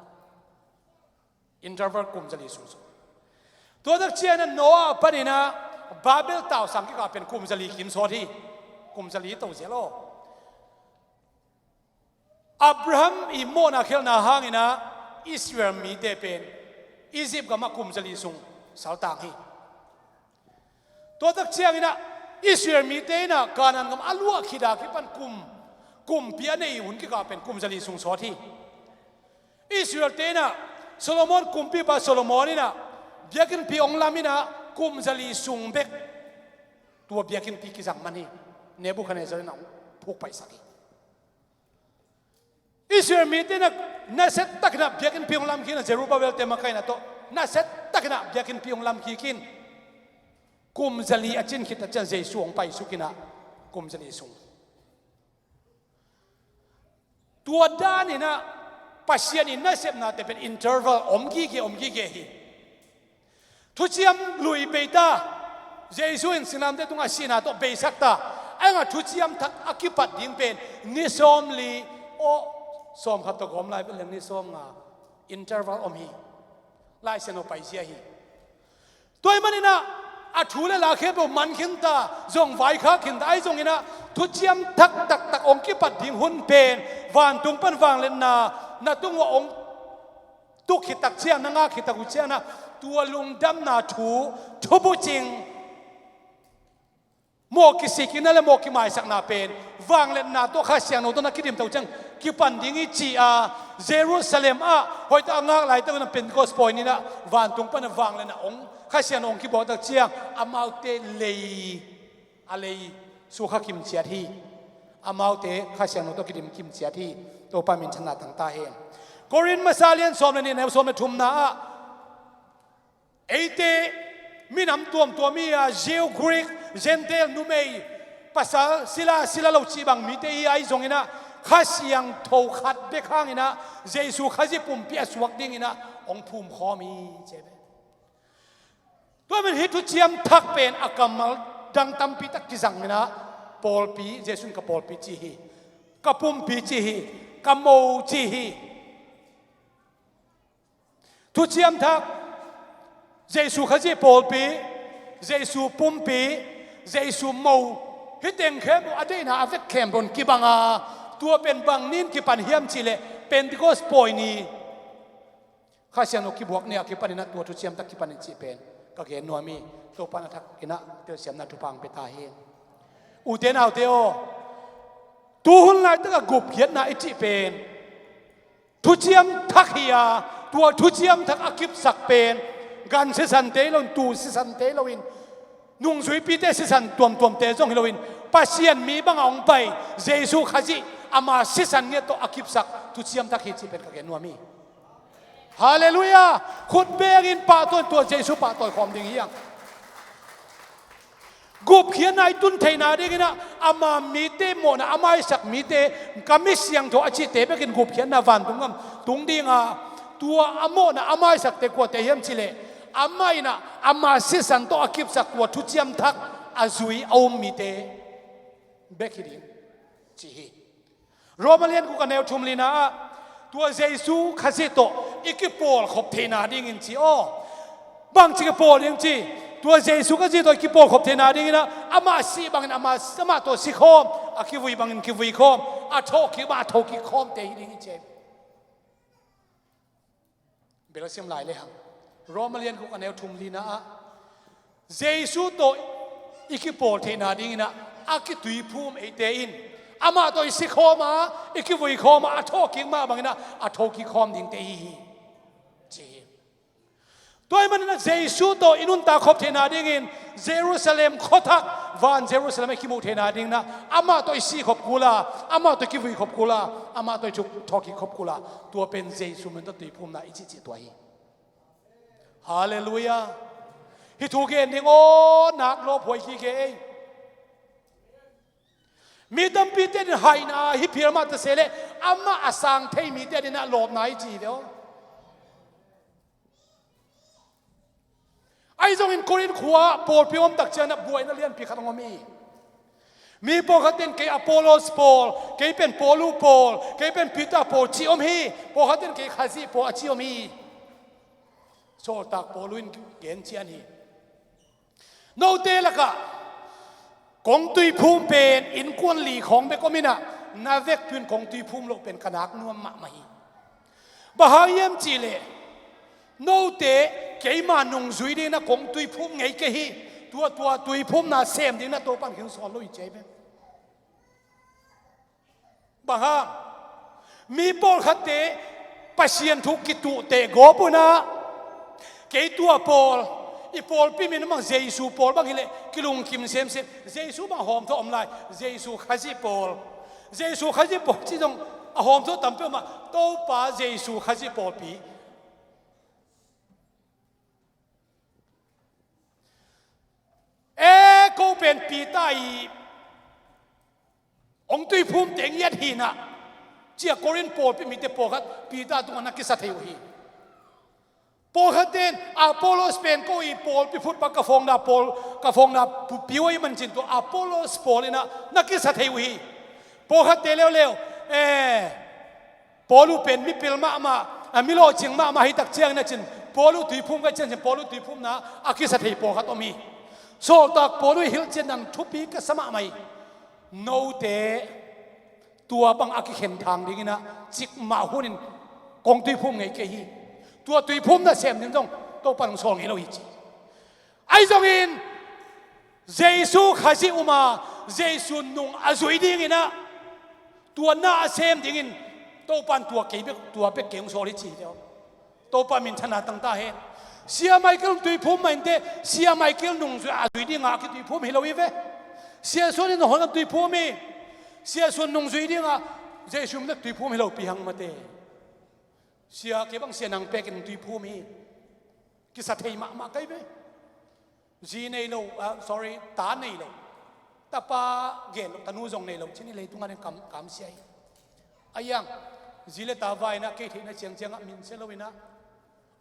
interval kum zali sung sawt. Tua tak cianah Noah paninah Babel tausang kikah pen kum zali kin sawt hi. Kum zali to zel aw. Abraham i mawhna khialhna hanginah Israel mite pen Egypt gamah kum zali sung saltang hi. Tua tak cianginah Israel mite inah Kanaan gam a luah khit a kipan kum, kumpi a nei hun kikah pen kum zali sung sawt hi. Israel-te inah Solomon kumpipa Solomon inah biakinnpi hong lam inah kum zali sung bek tua biakinnpi kizang man hi. Nebuchadnezzar inah hong phukpaisak hi. Israel mite inah nasia takinah biakinnpi hong lam khikin, Zerubbabel-te makaihna tawh nasia takinah biakinnpi hong lam khikin kum zali a cin khit a cian Jesuh hong paisuk inah kum zali sung. Tua daninah Pasian in nasepnate pen interval om gige, om gige hi. Thuciam lui peita, Jesuh in singlamteh tungah sihna tawh beisak ta. Ahi hangah thuciam thak a kipat ding pen ni sawmli, aw, sawmkhat tawh gawm lai pen leng ni sawmnga interval om hi. Lai Siangtho paizia hi. Tua ahih maninah a thu le la khempeuh man khinta, zong vaikhak khinta, ahi zonginah thuciam thak taktak hong kipat ding hun pen vantung pan vangliatna na tung uah hong tuk khit tak ciang, na ngak khit tak uh cianginah tua lungdamna thu, thubucing Mawh kisikkikna le mawh kimaisakna pen vangliatna tawh Kha Siangtho tawh na kidimto ciang kipan ding hi ci-a, Jerusalem ah hoihtak a ngak laitakin a Pentecost pawi ni-in vantung pan a vangliatna hong, Kha Siangtho hong kibuaktak ciang amaute lei, a lei sukha kimciat hi. Amaute Kha Siangtho tawh kidim kimciat hi. Topa minthanna tang ta hen. Korin masa lian sawm le nih, neu sawm le thumna ah eite minam tuamtuam hi-a, Jew, Greek, Gentile, numei, pasal, sila, sila lo cih bang mite hi-a, ahi zongin ah Kha Siangtho khat bek hangin ah Jesu Khazih pumpi a suak dingin ah hong phumkhawm hi, ci hi ve. Tua man hih thuciam thak pen a kammal dang tampi tak kizang in ah pawlpi, Jesu in ka pawlpi ci hi, ka pumpi ci hi, ka mo ci hi. Thuciam thak, Jesu Khazih pawlpi, Jesu pumpi, Jesu mo, hih teng khempeuh a deihna a vek khempeuh in kibang a, tua pen bang ni-in kipan hiam cih leh Pentecost pawi ni, Kha Siangtho kibuak ni-a kipan in ah tua thuciam thak kipan in cih pen ka gen nuam hi. Topa in a thak in ah telsiamna thupha hong pia ta hen. Ute naute aw, tu hun laitak a gupkhiatna i cih pen thuciam thak hi-a, tua thuciam thak a kipsak pen gan sisante hi loin, tuu sisante hi loin, nungzuipite sisan tuamtuamte zong hi loin, Pasian mi bangah hong pai Jesu Khazih ama sisan ngiat tawh a kipsak thuciam thak hi cih pen ka gen nuam hi. Halleluiah. Khut bengin pahtawi in tua Jesu pahtawi khawm ding hi hang. Gupkhiatna i tun theihna dingin ah ama mite mawhna a maisak mite, ka mi siangtho a cihte bekin gupkhiatna vantung gam tung ding a, tua a mawhna a maisakte kuate hiam cih leh amah in ah ama sisan tawh a kipsak tua thuciam thak a zui a um mite bek hi ding ci hi. Roma lian guk a neu thum lina ah tua Jesu Khazih tawh i kipawlkhop theihna dingin ci aw. Bangci kipawl ding ci? Tua Jesu Khazih tawh i kipawlkhop theihna dingin ah amah sih bangin amah, amah tawh sikhawm, a kivui bangin kivuikhawm, a thawhkik bang a thokikkhawmte hi dingin ci. Bel a sim lai le hang. Roma lian guk a neu thum lina ah Jesu tawh i kipawl theihna dingin ah a kituiphum eite in amah tawh i sikhawm a, i kivuikhawm a, a thawhkik mah bangin ah a thokikkhawm dingte hi hi ci hi. Tua ahih manin ah Jesu tawh i nuntak khop theihna dingin Jerusalem khuathak, van Jerusalem i kimuh theihna dingin ah amah tawh i sihkhop kul a, amah tawh i kivuikhop kul a, amah tawh i thuk, thawhkikkhop kul a, tua pen Jesu min tawh tuiphumna i cihcih tua hi. Halleluiah. Hih thu gen ding aw, nak lawp huai kik ei. Mi tampite in haina hih phial mah ta se leh amah a sang thei mite in ah lawpna hi ci hi ve aw. Ahi zongin Korin khua pawlpi om tak ciangin ah buaina lianpi khat hong om hi. Mi pawlkhat in kei Apollos pawl, kei pen Paulu pawl, kei pen Peter pawl ci om hi. Pawlkhat in kei Khazih pawl a ci om hi. Sawltak Paulu in gen cian hi. Note lakah kong tuiphum pen innkuan li khawng bek om in ah na vekpi-in kong tuiphum loh pen ka nak nuam mahmah hi. Bang hang hiam cih leh note keima nungzui dingin ah kong tuiphum ngei kei hi. Tua, tua tuiphumna sem dingin ah Topa'n khin sawl lo hi ci hi ve. Bang hang? Mi pawlkhatte Pasian thu kituhteh gawp un ah kei tua pawl, i pawlpi min bang Jesu pawl bang hi leh kilungkim semsem. Jesu bang hawmthawh om lai? Jesu Khazih pawl. Jesu Khazih pawl cih zong a hawmthawh tam peuhmah, Topa Jesu Khazih pawlpi. E, ko pen Peter i hong tuiphumte ngiat hi in ah ci-a Korin pawlpi mite pawlkhat Peter tungah na kisa thei uh hi. Pawlkhat in Apollos pen ko i pawlpi phutpa ka fawngna pawl, ka fawngna pu-, piu ahih manin tua Apollos pawl in ah na kisa thei uh hi. Pawlkhatte leuleu, e, Paulu pen mipil mahmah, a, mi lawhcing mahmah hi tak ciangin a cin, Paulu tuiphum ka ciangin Paulu tuiphumna a kisa thei pawlkhat om hi. Sawltak Paulu i hilhcian nang thupi ka sa mahmah hi. Note tua bang a kikhen thang dingin ah cikmah hunin kong tuiphum ngei kei hi. Tua tuiphumna sem ding zong Topa'n hong sawl ngei lo hi ci. Ahi zongin Jesu Khazih um a, Jesu nung a zui dingin ah, tua na a sem dingin Topa'n tua kei bek, tua bek kei hong sawl hi ci hi teh aw. Topa minthanna tang ta hen. Sia Michael tuiphum mah inteh, Sia Michael nungzui a zui dingah kituiphum hi lo hi ve. Sia Suan in hong tuiphum hi. Sia Suan nungzui dingah Jesu min tuiphum hi lo pi hang mate. Sia kei bang Sia Nang Pek in tuiphum hi. Kisa thei mahmah kei ve. Zi nei lo, ah, sorry, ta nei lo. Tapa gen lo, tanu zong nei lo. Cini leitungah nen kam, kamsia hi. A iang, zi le ta vai inah kei theihna ciangciangah min sia lo inah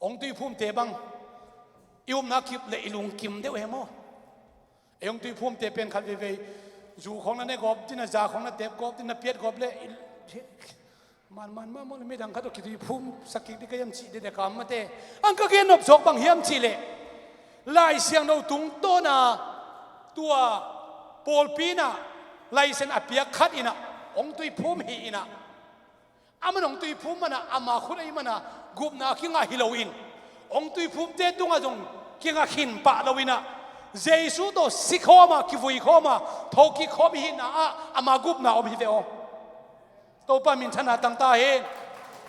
hong tuiphumte bang i upna kip le i lungkim deuh he maw? Ei hong tuiphumte pen khat veivei zu khawng na ne gawp ding, na za khawng na tep gawp ding, na piat gawp le i, man man mah maw, midang khat tawh kituiphum sak kik ding ka hiam cih dede kam mate. Ang ka gen nop zawk bang hiam cihleh, Lai Siangtho tungtawna tua pawlpi inah license a piak khat inah hong tuiphum hi inah, aman hong tuiphum manah ama khut ahi manah gupna a kingah hi loin, hong tuiphumte tungah zong kingah khin pah lo inah, Jesu tawh sikhawm a, kivuikhawm a, thokikkhawm i hihna ah ama gupna om hi ve aw. Topa minthanna tang ta hen.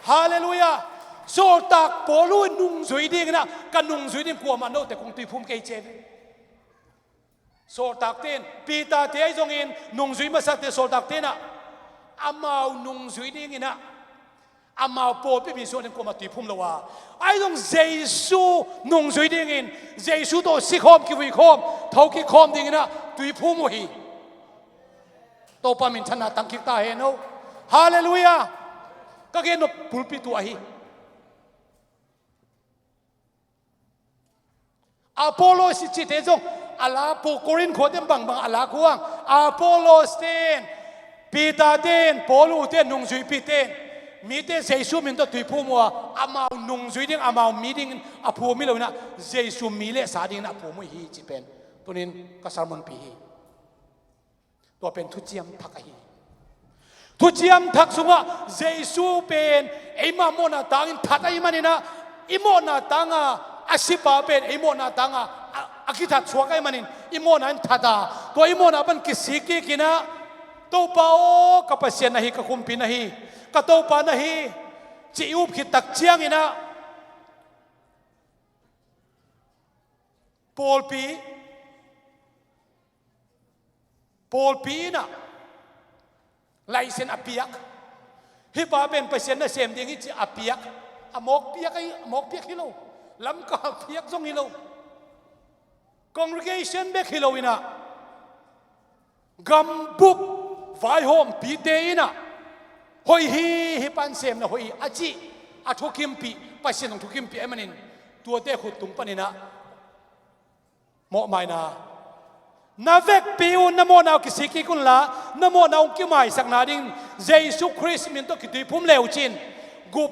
Halleluiah. Sawltak Paul uh nungzui dingin ah, ka nungzui ding kuamah note kong tuiphum kei ci hi ve. Sawltakte in, Peter-te ahi zongin nungzui masate sawltakte inah amau nungzui dingin ah, amau pawlpi misuan in kuamah tuiphum lo a, ahi zong Jesu nungzui dingin, Jesu tawh sikhawm, kivuikhawm, thokikkhawm dingin ah tuiphum uh hi. Topa minthanna tang kik ta hen aw. Halleluiah. Ka gen nop pulpit uh ahi. Apollos i cihte zong a la pu, Korin khuate bangbang a la kuang. Apollos ten, Peter ten, Paul uh ten, nungzuipite in mite Jesu min tawh tuiphum uh a, amau nungzui ding, amau mi dingin a phum hi lo inah, Jesu mi le sa dingin a phum uh hi cih pen tunin ka sermon pi hi. Tua pen thuciam thak ahi. Thuciam thak sungah Jesu pen eimah mawhna tangin that ahih manin ah, i mawhna tanga a sipa pen ei mawhna tanga a, a kithat suak ahih manin i mawhna in that a, tua i mawhna pan kisik kik inah, Topa aw, ka Pasian na hi, ka Kumpi na hi, ka Topa na hi, ci i up khit tak ciangin ah, pawlpi, pawlpi inah license a piak. Hih pa pen Pasian nasem ding hi ci a piak. A mawk piak ahi, a mawk piak hi lo. Lamkal piak zong hi lo. Congregation bek hi lo inah, gambup vaihawmpite inah, hoih hi, hih pan semna hoih hi a cih a thukimpih, Pasian hong thukimpih ahih manin, tuate khut tung panin ah mawhmaina. Na vekpi un, na mawhna uh kisik kik unla, na mawhna uh kimaisakna ding Jesu Khrist min tawh kituiphum le uh cin, gup,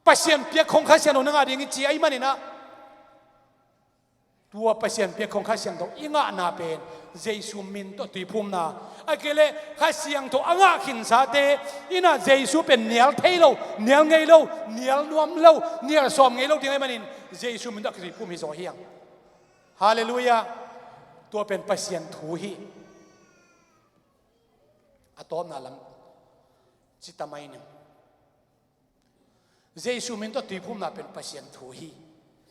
Pasian piak khong Kha Siangtho na ngah ding hi ci ahih manin ah, tua Pasian piak khong Kha Siangtho i ngahna pen Jesu min tawh tuiphumna. Ahih kei leh Kha Siangtho a ngah khinsate inah Jesu pen nial thei lo, nial ngei lo, nial nuam lo, nial sawm ngei lo ding ahih manin Jesu min tawh a kituiphum hi zaw hi hang. Halleluiah. Tua pen Pasian thu hi. A tawpna lam cita mai ning. Jesu min tawh tuiphumna pen Pasian thu hi.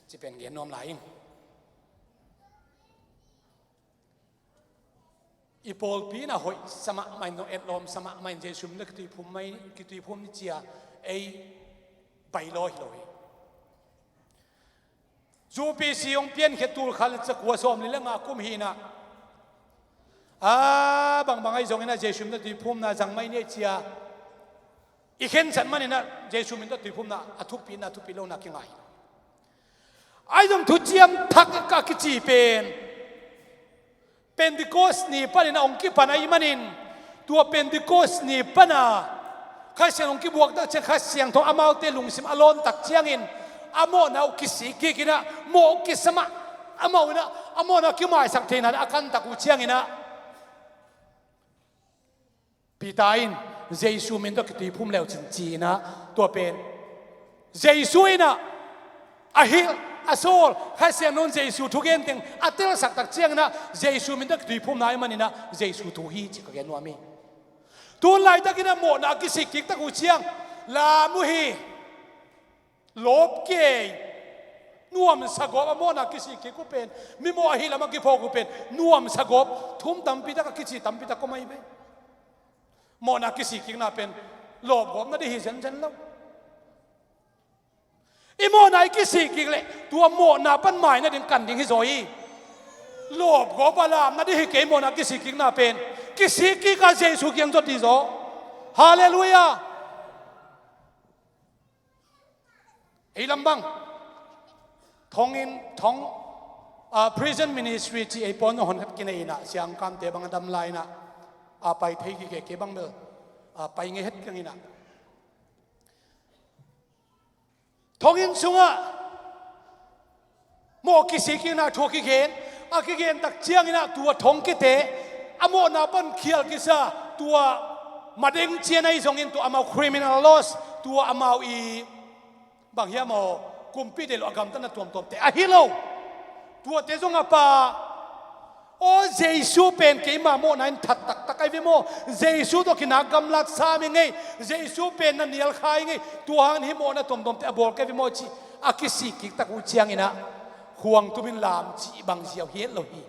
Ci pen gen nuam lai ing. I pawlpi inah hoih sa mahmah in, zong etlawm sa mahmah in Jesu min tawh kituiphum mai, kituiphum ni ci a ei bailaw hi lo hi. Zu P C hong piankhia tul khat le zakua sawmli le nga kum hi inah, a bangbang ahi zongin ah Jesu min tawh tuiphumna zang mai ni ci a i khensat manin ah Jesu min tawh tuiphumna a thupina, thupi lona kingah hi. Ahi zong thuciam thak a kici pen Pentecost ni panin a hong kipan ahih manin, tua Pentecost ni pana Kha Siangtho hong kibuak tak ciang, Kha Siangtho amaute lungsim a lawn tak ciangin a mawhna uh kisik kik inah, mawh kisa mah, amau inah a mawhna uh kimaisak theihna a kan tak uh ciangin ah, Peter in Jesu min tawh kituiphum le uh cin ci inah, tua pen Jesu inah a hilh a sawl, Kha Siangtho in Jesu thu gen teng a telsak tak ciangin ah Jesu min tawh kituiphumna ahih manin ah Jesu thu hi cih ka gen nuam hi. Tun laitakin ah mawhna a kisik kik tak uh ciang, lam uh hi. Lawp kei. Nuamsa gawp a mawhna kisik kik uh pen, mimawh ahi lam a kiphawk uh pen nuamsa gawp, thum tampi tak a kici tampi tak om ahi ve. Mawhna kisik kikna pen lawp gawp nading hi zenzen lo. I mawhna i kisik kik leh tua mawhna pan mai nading kan ding hi zaw hi. Lawp gawp a lam nading hi kei, mawhna kisik kikna pen. Kisik kik a Jesu kiang zot ding zaw. Halleluiah. Ei lam bang thong in, thong, ah, prison ministry ci ei pawl in hon khat kinei in ah, siangkamte bang a dam lai in ah, a pai thei kik e, kei bang bel, ah, pai ngei het keng in ah. Thong in sungah mawh kisik kikna thu a kigen, a kigen tak ciangin ah tua thong kite, a mawhna pan khial kisa, tua madeng ciang ahi zongin tua amau criminal laws, tua amau i bang hiam aw, kumpi deih loh a gamtatna tuamtuamte ahi lo. Tuate zong a pha. Aw, Jesu pen keima mawhna in that taktak ahi ve maw? Jesu tawh kinak gamlat sam ing ei. Jesu pen na nial kha ing ei. Tua hangin hih mawhna tuamtuamte a bawl ka hi ve maw ci a kisik kik tak uh ciangin ah khuang tumin lam cih bang ziau hi het lo hi.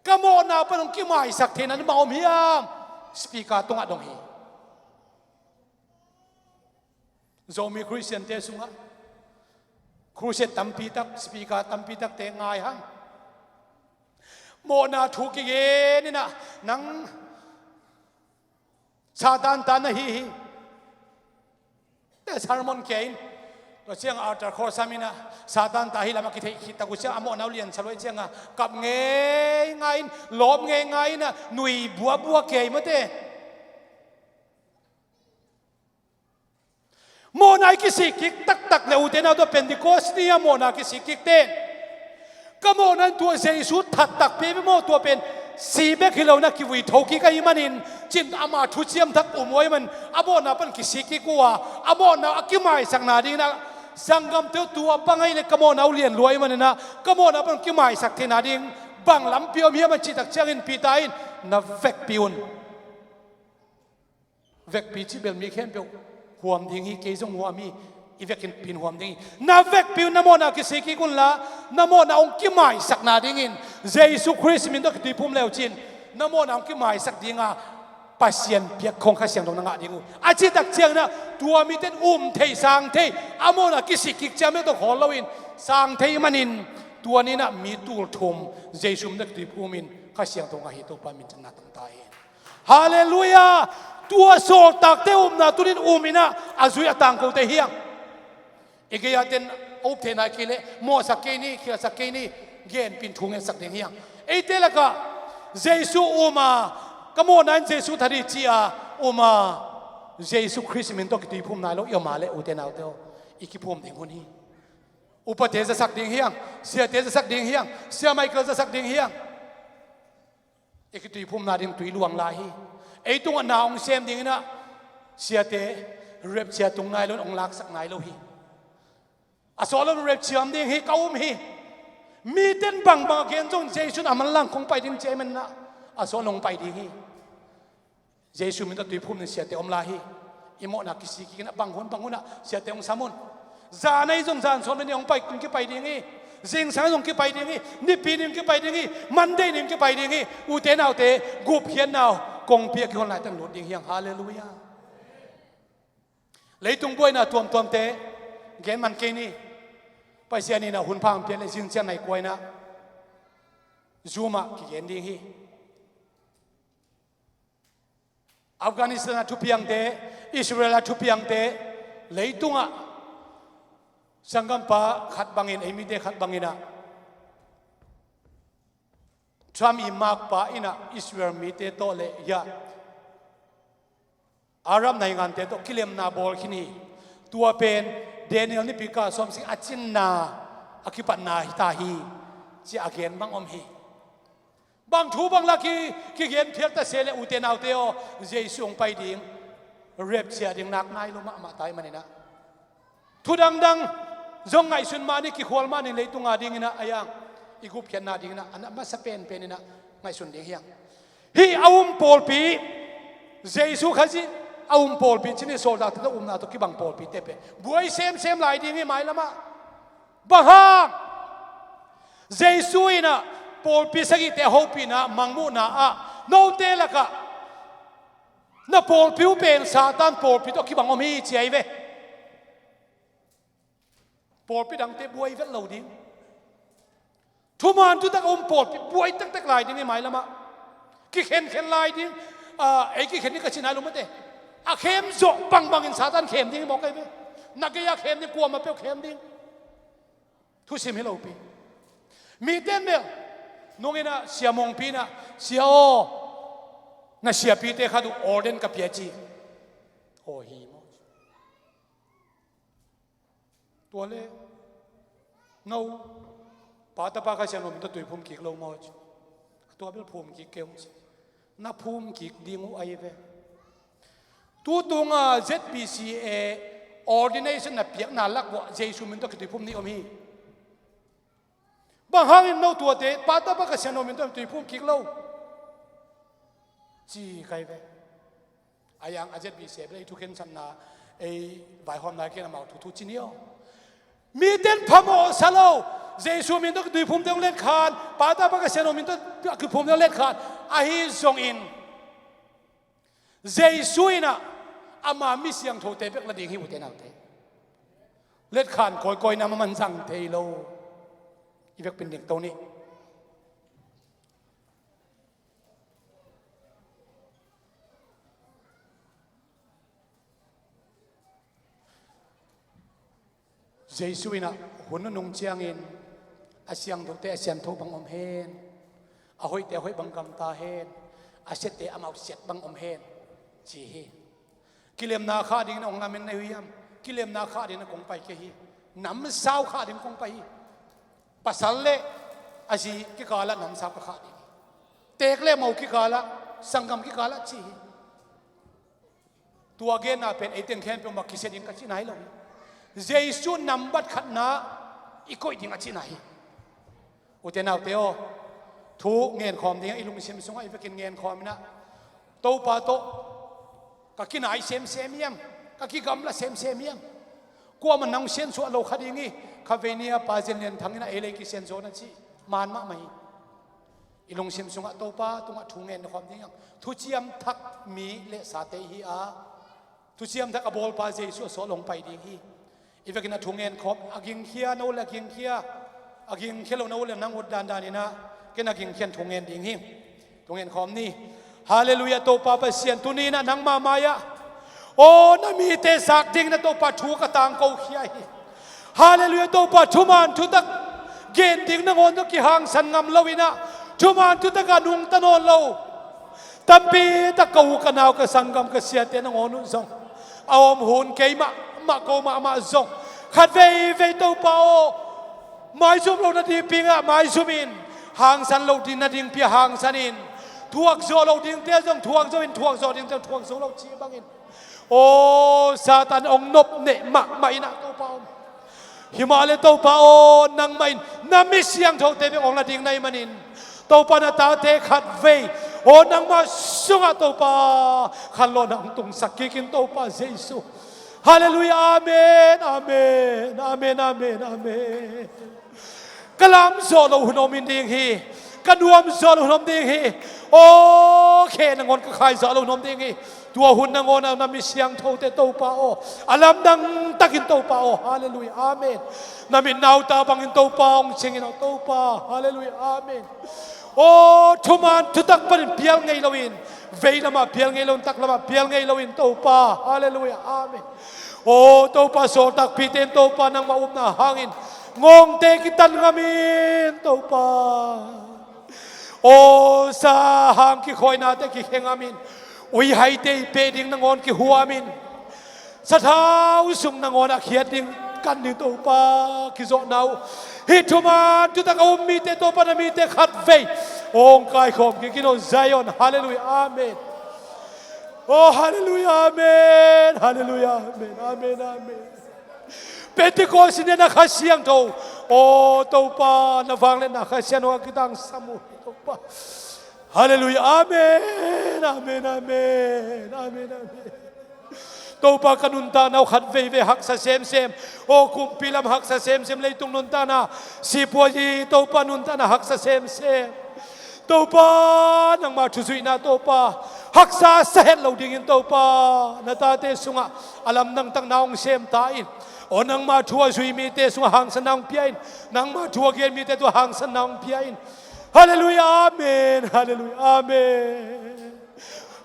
Ka mawhna pan hong kimaisak theihna ding bang om hiam? Speaker tungah dong hi. Zomi Khristiante sungah crusade tampi tak, speaker tampi takte ngai hang. Mawhna thu kigen in ah, nang Satan ta na hi hi. Te sermon kia in, tua ciang altar call sam in ah, Satan ta hi lam a kitheih khit tak uh ciang a mawhna uh lian sa luai ciang a, kap ngeingai in, lawp ngeingai in ah, nui buabua kia in mawte. Mawhna i kisik kik taktak le ute naute, Pentecost ni a mawhna kisik kik ten, ka mawhna in tua Jesu that takpi ve maw, tua pen si bek hi lo in ah kivui tho kik ahih manin, cin ama thuciam thak um uh ahih manin a mawhna pan kisik kik uh a, a mawhna a kimaisakna dingin ah sanggamte uh tua bang ahih leh ka mawhna uh lian lua ahih manin ah ka mawhna pan kimaisak theihna ding bang lampi om hiam a cih tak ciangin Peter in, na vekpi un. Vekpi cih bel mi khempeuh huam ding hi, kei zong huam hi, i vekpi in huam ding hi. Na vekpi un na mawhna kisik kik un la, na mawhna hong kimaisakna dingin Jesu Khrist min tawh kituiphum le uh cin, na mawhna hong kimaisak ding a, Pasian piak khong Kha Siangtho na ngah ding uh a cih tak ciangin ah, tua mite in um thei sang thei, a mawhna kisik kik ciang mite tawh khawl loin sang thei manin, tua ni in ah mi tul thum Jesu min tawh kituiphum in Kha Siangtho ngah hi. Topa min thangna tang ta hen. Halleluiah! Tua sawltakte upna tuni in um in ah, a zui a tangkote hi hang. I gei-a ten a up theihna kei leh mawhsak kei ni, khialsak kei ni, genpih in thu ngetsak ding hi hang. Eite lakah Jesu um a, ka mawhna in Jesu that hi ci-a um a, Jesu Khrist min tawh kituiphum nai lo i om a leh, ute naute aw, i kiphum ding hun hi. Upate zasak ding hi hang, siate zasak ding hi hang, Sia Michael zasak ding hi hang. I kituiphumna ding tui luang lai hi. Ei tungah na hong sem ding in ah, siate, rapture tung nai lo in hong laksak nai lo hi. A sawt lo in rapture om ding hi, ka um hi. Mite in bangbang a gen zong Jesu in a manlang kong pai ding ci ahih manin ah, a sawt lo in hong pai ding hi. Jesu min tawh tuiphum in siate om lai hi. I mawhna kisik kik in ah, bang hun bang hun ah siate hong sam un. Zan ahi zong zan sawm le nih hong pai, hong kipai ding hi. Zingsang ahi zong kipai ding hi. Nipi ni hong kipai ding hi. Monday ni hong kipai ding hi. Ute naute, gupkhiatna uh kongpi a kihon laitak lut ding hi hang. Halleluiah. Leitung buaina tuamtuamte gen man kei ni. Pasian in ah hun pha hong piak leh zing ciang nai kua in ah Zoom ah kigen ding hi. Afghanistan a thupiangte, Israel a thupiangte, leitungah sanggampa khat bangin, ei mite khat bangin ah, Trump i makpa in ah Israel mite tawh le, ya, Arab naingante tawh kilemna bawl khin hi. Tua pen Daniel nipi kal sawmsagih a cinna a kipatna hi ta hi, ci a gen bang om hi. Bang thu bang la ki, kigen phial ta se leh, ute naute aw, Jesu hong pai ding, rapture ding nak nai lo mahmah ta ahih manin ah, thu dangdang, zong ngaihsun mah ni, kikhual mah ni, leitung a dingin ah, a yang i gupkhiatna dingin ah a na masa penpen in ah ngaihsun ding hi hang. Hih a um pawlpi, Jesu Khazih a um pawlpi cih ni, sawltakte tawh umna tawh kibang pawlpite pen buai semsem lai ding hi mailam ah. Bang hang? Jesu in ah pawlpi sagihte a hopihna, mangmuhna ah, note lakah na pawlpi uh pen Satan pawlpi tawh kibang om hi, ci ahi ve. Pawlpi dangte buai vet lo ding. Thuman thutak a um pawlpi buai tektek lai ding hi mailam ah. Kikhenkhen lai ding. Ah, ei kikhen ding ka cih nai lo mate. A khem zawh bangbangin Satan khem ding hi mawk ahi ve. Na gei a khem ding, kuamah peuh khem ding. Thusim hi lopi. Mite in bel nung in ah, Sia Mongpi in ah, "Sia aw, na siapite khat uh ordain ka pia," ci. Aw hi maw? Tua le, "No, Pa, Tapa, Kha Siangtho min tawh tui phum kik lo maw?" ci. "Tua bel phum kik kei ung," ci. Na phum kik ding uh ahi ve. Tutunga Z B C A ordination na piakna lak uah Jesu min tawh kitui phum ni om hi. Bang hangin no tuate, "Pa, Tapa, Kha Siangtho min tawh tui phum kik lo?" ci ka hi ve. A yang a Z B C A bel ei thukhensatna, ei vaihawmna ken amau thu thu ci ni aw. Mite in phamawh sa lo. Jesu min tawh kitui phumte hong letkhan, Pa, Tapa, Kha Siangtho min tawh kiphumte hong letkhan. Ahi zongin Jesu in ah ama mi siangthote bek la ding hi, ute naute. Letkhan kawikawi na maman zang thei lo. I vekpi in dingto ni. Jesu in ah hun nunung ciangin, "A siangthote a siangtho bang om hen, a hoihte a hoih bang gamta hen, a siatte amau siat bang om hen," ci hi. Kilemna khah dingin hong lamen na hi hiam? Kilemna khah dingin ah kong pai kei hi. Namsau khah dingin kong pai hi. Pasal le a zi kikalah namsau ka khah ding hi. Teek le mo kikalah, sanggam kikalah, ci hi. Tua genna pen ei teng khempeuh mah kisia ding ka cihna hi lo hi. Jesu nambat khatna i koih ding a cihna hi. Ute naute aw, thu ngenkhawm dingah i lungsim sungah i vekin ngenkhawm in ah, "Topa tawh ka kinai semsem hiam, ka kigamla semsem hiam? Kuamah nang siansuah lo kha ding hi. Kha vei ni-a Pa Zen Lian Thang in ah ei lei kisiansuah na," ci man mahmah hi. I lungsim sungah Topa tungah thu ngen khawm ding hang. Thuciam thak mi le sate i hi a, thuciam thak a bawlpa Jesu a sawt lo hong pai ding hi. I vekin a thu ngen khawm, a gingkhia no le a gingkhia, a gingkhia lo no le nang ut dandan in ah, ken a gingkhian thu ngen ding hi. Thu ngen khawm ni. Halleluiah, Topa Pasian, tuni in ah nangmah mai-ah, aw, na mite zak dingin ah Topa thu ka tangkokhia hi. Halleluiah, Topa, thuman thutak gen ding nangawn tawh kihangsan ngam lo in ah, thuman thutak ah nungta nawn lo tampi tak ka u ka nau ka sanggam ka siate nangawn uh zong, a om hun kei mahmah ko mahmah zong, khat veivei Topa aw, maizum lo nading pingah maizum in, hangsan lo ding nading pia hangsan in, thuak zawh lo dingte zong thuak zo in, thuak zawh dingte thuak zo lo cih bangin, aw, Satan hong nopneh mahmah in ah Topa aw. Himahleh Topa aw, nangmah in na mi siangthote bek hong la ding na hih manin, Topa, na tate khat vei, aw, nangmah sungah Topa, khanlawhna hong tungsak kik in Topa Jesu. Halleluiah, amen, amen, amen, amen, amen. Ka lam zawh loh hun om in ding hi. Ka nuam zawh loh hun om ding hi. Aw, khe nangawn ka khai zawh loh hun om ding hi. Tua hun nangawn ah na mi siangthote Topa aw, a lamdang takin Topa aw, halleluiah, amen. Na mit nauta bangin Topa hong cing in aw Topa, halleluiah, amen. Aw, thuman thutak panin pial ngei loin, veilamah pial ngei loin, taklamah pial ngei loin Topa, halleluiah, amen. Aw Topa, sawltakpite in Topa nangmah upna hangin ngawngte kitan ngam in Topa. Aw, sa hang kikhawinate kikhia ngam in, uihaite i peh ding nangawn kihuam in, sathau sung nangawn a khiat ding kan ding Topa kizawhna uh, hih thuman thutak a um mite Topa, na mite khat vei hong kaikhawm kik in aw Zion, halleluiah, amen. Oh, halleluiah, amen. Halleluiah, amen. Amen, amen. Pentecost in na Kha Siangtho, aw Topa, na vangliatna Kha Siangtho a kitangsam uh hi Topa. Halleluiah. Amen. Amen. Amen. Amen. Amen. Topa, ka nuntakna uh khat veivei haksa semsem. Aw kumpi lam haksa semsem, leitung nuntakna, sipuazi Topa nuntakna haksa semsem. Topa, nangma thuzuihna Topa, haksa sa het lo dingin Topa, na tate sungah a lamdang tak na hong sem ta in. Aw nangma thu a zui mite sungah hangsanna hong pia in. Nangma thu a gen mite tungah hangsanna hong pia in. Halleluiah. Amen. Halleluiah. Amen.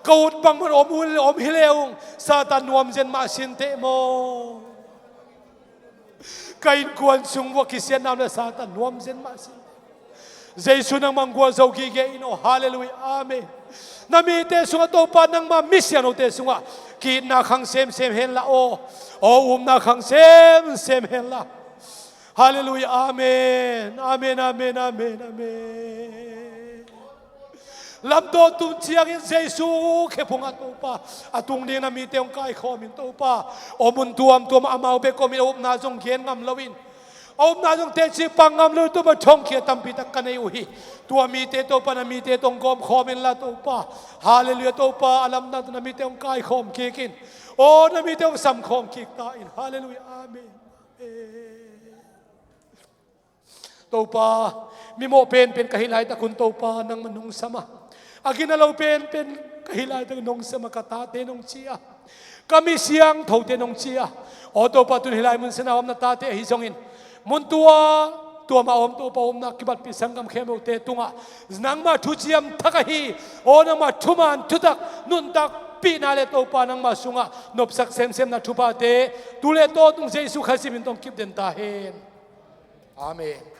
Ka ut bangmah om, om hi le ung, Satan nuam zen mah sin teh maw. Ka innkuan sung uh a kisiatna om le Satan nuam zen mah sin. Jesu nangmah gualzo gige in aw. Halleluiah. Amen. Na mite sungah Topa, nangma mi siangthote sungah ki-itna khang semsem henla aw. Aw upna khang semsem henla. Halleluiah. Amen. Amen. Amen. Amen. Amen. Lamto tum ciangin Jesu khephungah Topa, a tung ding na mite hong kaikhawm in Topa. Aw mun tuamtuam ah amau bek om in, a upna zong gen ngam loin, a upna zong teci pang ngam lo Topa, thongkia tampi tak ka nei uh hi. Tua mite Topa, na mite tawh hong gawmkhawm inla Topa. Halleluiah. Topa, a lamdang tawh na mite hong kaikhawm kik in. Aw na mite hong samkhawm kik ta in. Halleluiah. Amen. Amen. Topa, mimawh penpen ka hih laitak un Topa, nangmah nong sam a, a gina lo penpen ka hih laitak un nong sam a, ka tate nong ci a, ka mi siangthote nong ci a. Aw Topa, tun hih lai mun siangah om na tate ahi zongin, mun tua tua mah om Topa, omna kibatpih sanggam khempeuhte tungah nangmah thuciam thak ahi, aw nangmah thuman thutak nuntakpihna le Topa, nangmah sungah nopsak semsemna thuphate tu le tawtung Jesu Khazih min tawh kipden ta hen. Amen.